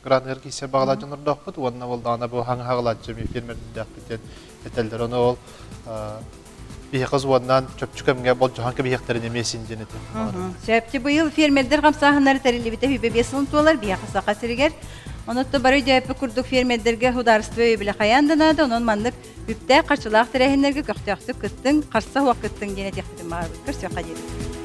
T: граныгар киирсэр баҕалаах дьоннордоохпут уонна буоллаҕына бу хаҥа хаҕылааччы эмиэ фермердээхпит диэн этэллэр. Ону ол биһиэхэ уоннаан чопчу кэмҥэ болдьоһон кэбиһиэхтэрин эмиэ син диэн этим.
A: Сөп. Быйыл фермердэр хамсааһыннара тэриллибитэ 25 сылын туолар биһиэхэ Саха сиригэр. Онон бары өйдөөппүт курдук фермердэргэ судаарыстыба өйөбүлэ хайаан да наада, онон маннык үптээх, харчылаах тэрээһиннэргэ көхтөөхтүк кыттыҥ, харса суох кыттыҥ диэн этиэхпитин баҕарабыт. Көрсүөххэ диэри.